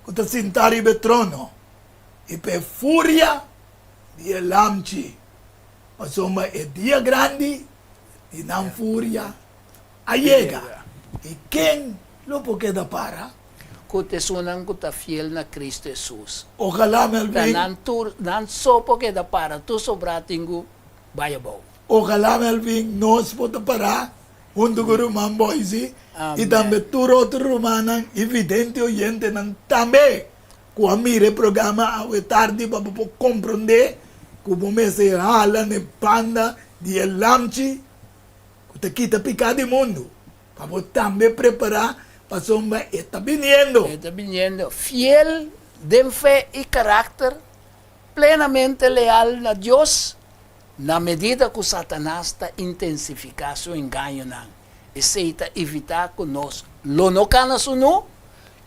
ku ta sintá riba e trono i pa e furia di e Lamchi, pasobra e dia grandi di nan furia a yega, i ken lo por keda para? Ku ta esunnan ku ta fiel na Kristu Hesus. Ojalá, Melvin. Ta nan tur, nan so por keda para, tur sobrá tin ku bai abou. Ojalá, Melvin, nos por ta pará huntu ku ruman Boysie i tambe tur otro rumannan i vidente oyentenan tambe ku a mira e programa awe tardi pa bo por komprondé ku bo mester hala na e banda di e Lamchi ku ta kita piká di mundu, pa bo tambe prepará pasobra e ta biniendo. E ta biniendo. Fiel den fe i karakter, plenamente leal na Dios, na medida ku Satanas ta intensifiká su engañonan. Esei ta evitá ku nos lo no kana sunú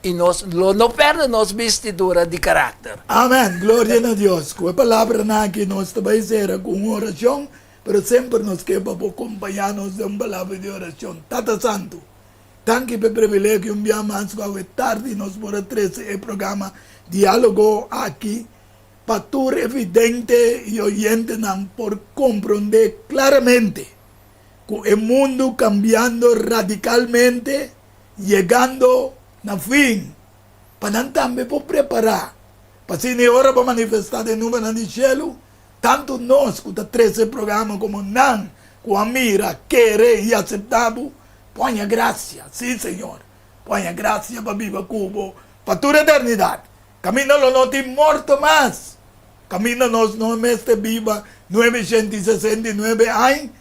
i nos lo no pèrdè nos bistidura di karakter. Amèn! Gloria na Dios! Ku e palabranan aki nos ta bai sera ku un orashon, pero semper nos ke pa bo kompañá nos den un palabra di orashon. Tata Santu, danki pa e privilegio un bia mas ku awe tardi nos por a trese e programa Diálogo aki pa tur e vidente i oyentenan por komprondé klaramente ku e mundu kambiando radikalmente yegando na fin, pa nan tambe por prepará pa asina e ora pa manifestá den nubenan di shelu, tantu nos ku ta trese e programa komo nan ku a mira, kere i aseptá bo, por haña grasia, sí, Señor, por haña grasia pa biba ku bo pa tur eternidat. Kaminda lo no tin morto mas, kaminda nos no mester biba 969 aña,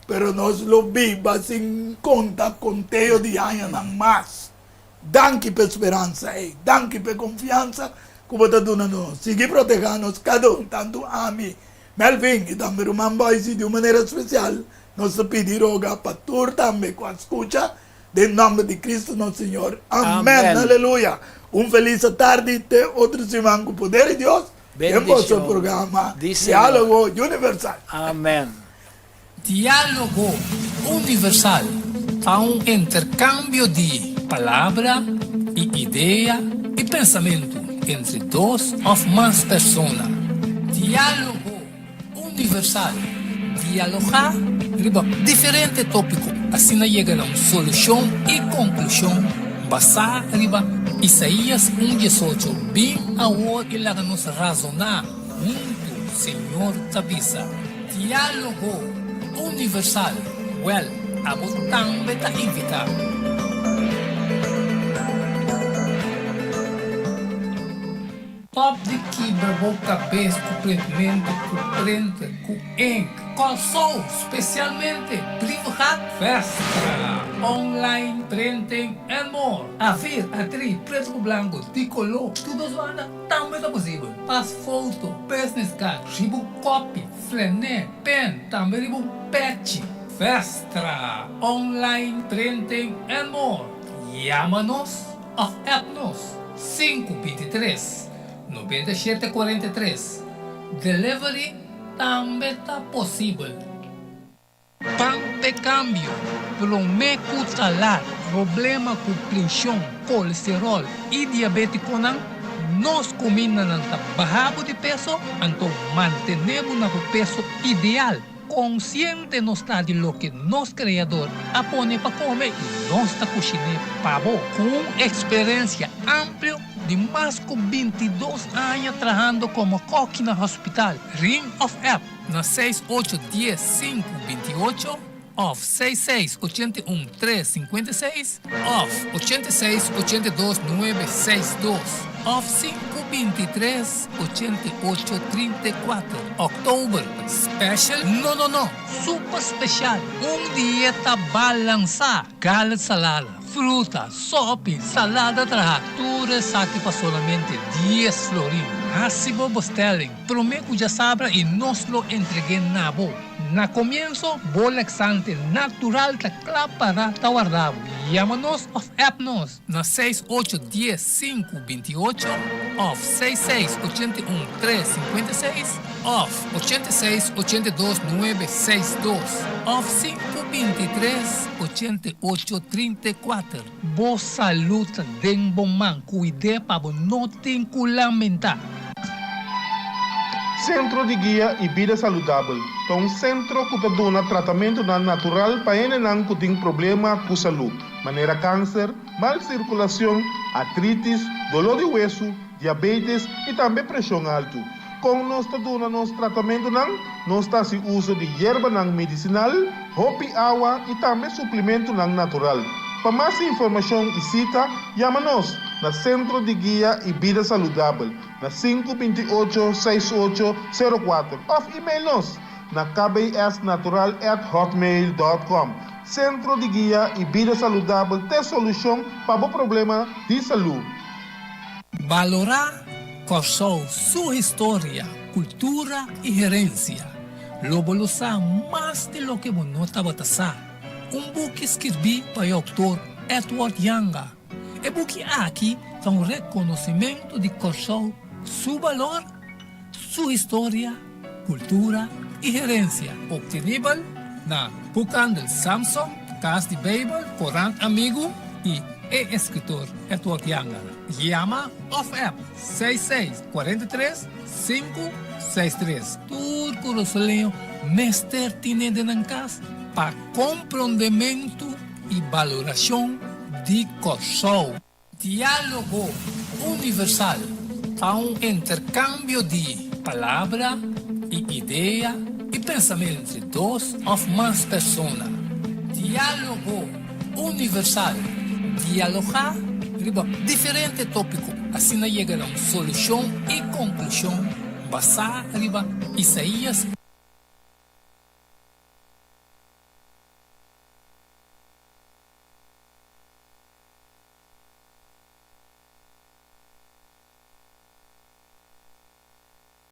Pero nos lo biba sin konta konteo di añanan mas. Danki p'e speransa ei. Danki p'e konfiansa ku bo ta duna nos. Sigui protehá nos kada un, tantu ami, Melvin i tambe ruman Boysie. Di un manera spesial nos ta pidi i roga pa tur tambe ku a skucha den nòmber di Kristu nos Señor. Amèn. Aleluya. Un felis atardi te otro siman ku poder di Dios den boso programa Diálogo Universal. Amèn. Diálogo Universal ta un interkambio di palabra i idea i pensamentu entre dos òf mas persona. Diálogo Universal, dialogá riba diferente tópiko asina yega na un solushon i konklushon basá riba Isaías un diesocho, Bin awor i laga nos razoná huntu, Señor ta bisa. Diálogo Universal, Wèl, abo tambe ta invitá. Stòp di kibra bo kabes ku printmentu, ku printer, ku ink. Kòrsou, spesialmente Brievengat, Vestra, online printing and more. A-vier, A-drie, pretu ku blanku, di koló, tur dos banda. Tambe ta posibel pas foto, business card, riba un kopi, flené, pen, tambe riba un pechi. Vestra, online printing and more. Yama nos of app nos 5 23 97 43. Delivery tambe ta posibel. Pan p'e kambio, promé ku ta lat. Problema ku preshon, kolesteròl i diabétikonan, nos kumindanan ta baha bo di peso, anto mantené bo na bo peso ideal. Konsiente nos ta di loke nos Kreador a pone pa kome i nos ta kushiné pa bo. Ku un eksperensia amplio di mas ku 22 aña trahando komo kòki na hospital, Ring òf app na seis ocho dies sinku 28 òf seis seis 81 tres 56 òf 86 82 nuebe seis dos òf sinku 23 88 34. Òktober special? No no no! Super special! Un dieta balansá! Garlic salada, fruta, sopi, salada trahá, tur esaki pa solamente dies florin. Hasi bo bestelling promé ku djasabra i nos lo entreg'é na bo. Na komienso, bo laxante natural ta kla para ta warda bo. Yama nos òf app nos na seis ocho dies sinku binti ocho òf seis seis ochenta i un tres sinkuenta i seis òf ochenta i seis ochenta i dos nuebe seis dos òf sinku binti tres ochenta i ocho trinta i kuater. Bo salud ta den bo man, cuid'é pa bo no tin cu lamentá. Centro di Guia y Bida Saludabel ta un centro cu ta duna tratamentonan natural pa hendenan cu tin problema cu salud, manera cancer, mal circulacion, artritis, dolor di hueso, diabetes y tambe presion alto. Con nos ta duna nos tratamentonan? Nos ta haci uso di yerbanan medicinal, hopi awa y tambe suplementonan natural. Pa mas informacion y cita, yama nos na Centro di Guia y Bida Saludabel na sinku binti ocho seis ocho sero kuater of email nos na kbsnatural at hotmail dot com. Centro di Guia y Bida Saludabel t'e solucion pa bo problema di salud. Balorá Kòrsou su historia, kultura i herensia. Lo bo lo sa mas di loke bo no tabata sa. Un buki skirbí pa e outor Edward Janga. E buki aki ta un rekonosimentu di Kòrsou su balor, su historia, kultura i herensia. Optenibel na Boekhandel Samson, Kas di Beibel, Korant Amigu i e eskritor Edward Janga. Yama òf app seis seis kuarenta i tres sinku seis tres. Tur kurasoleño mester tine den nan kas pa komprondementu i balorashon di Kòrsou. Diálogo Universal ta un interkambio di palabra i idea i pensamentu entre dos òf mas persona. Diálogo Universal, dialogá riba diferente tópiko, asina yega na un solushon i konklushon basá riba Isaías.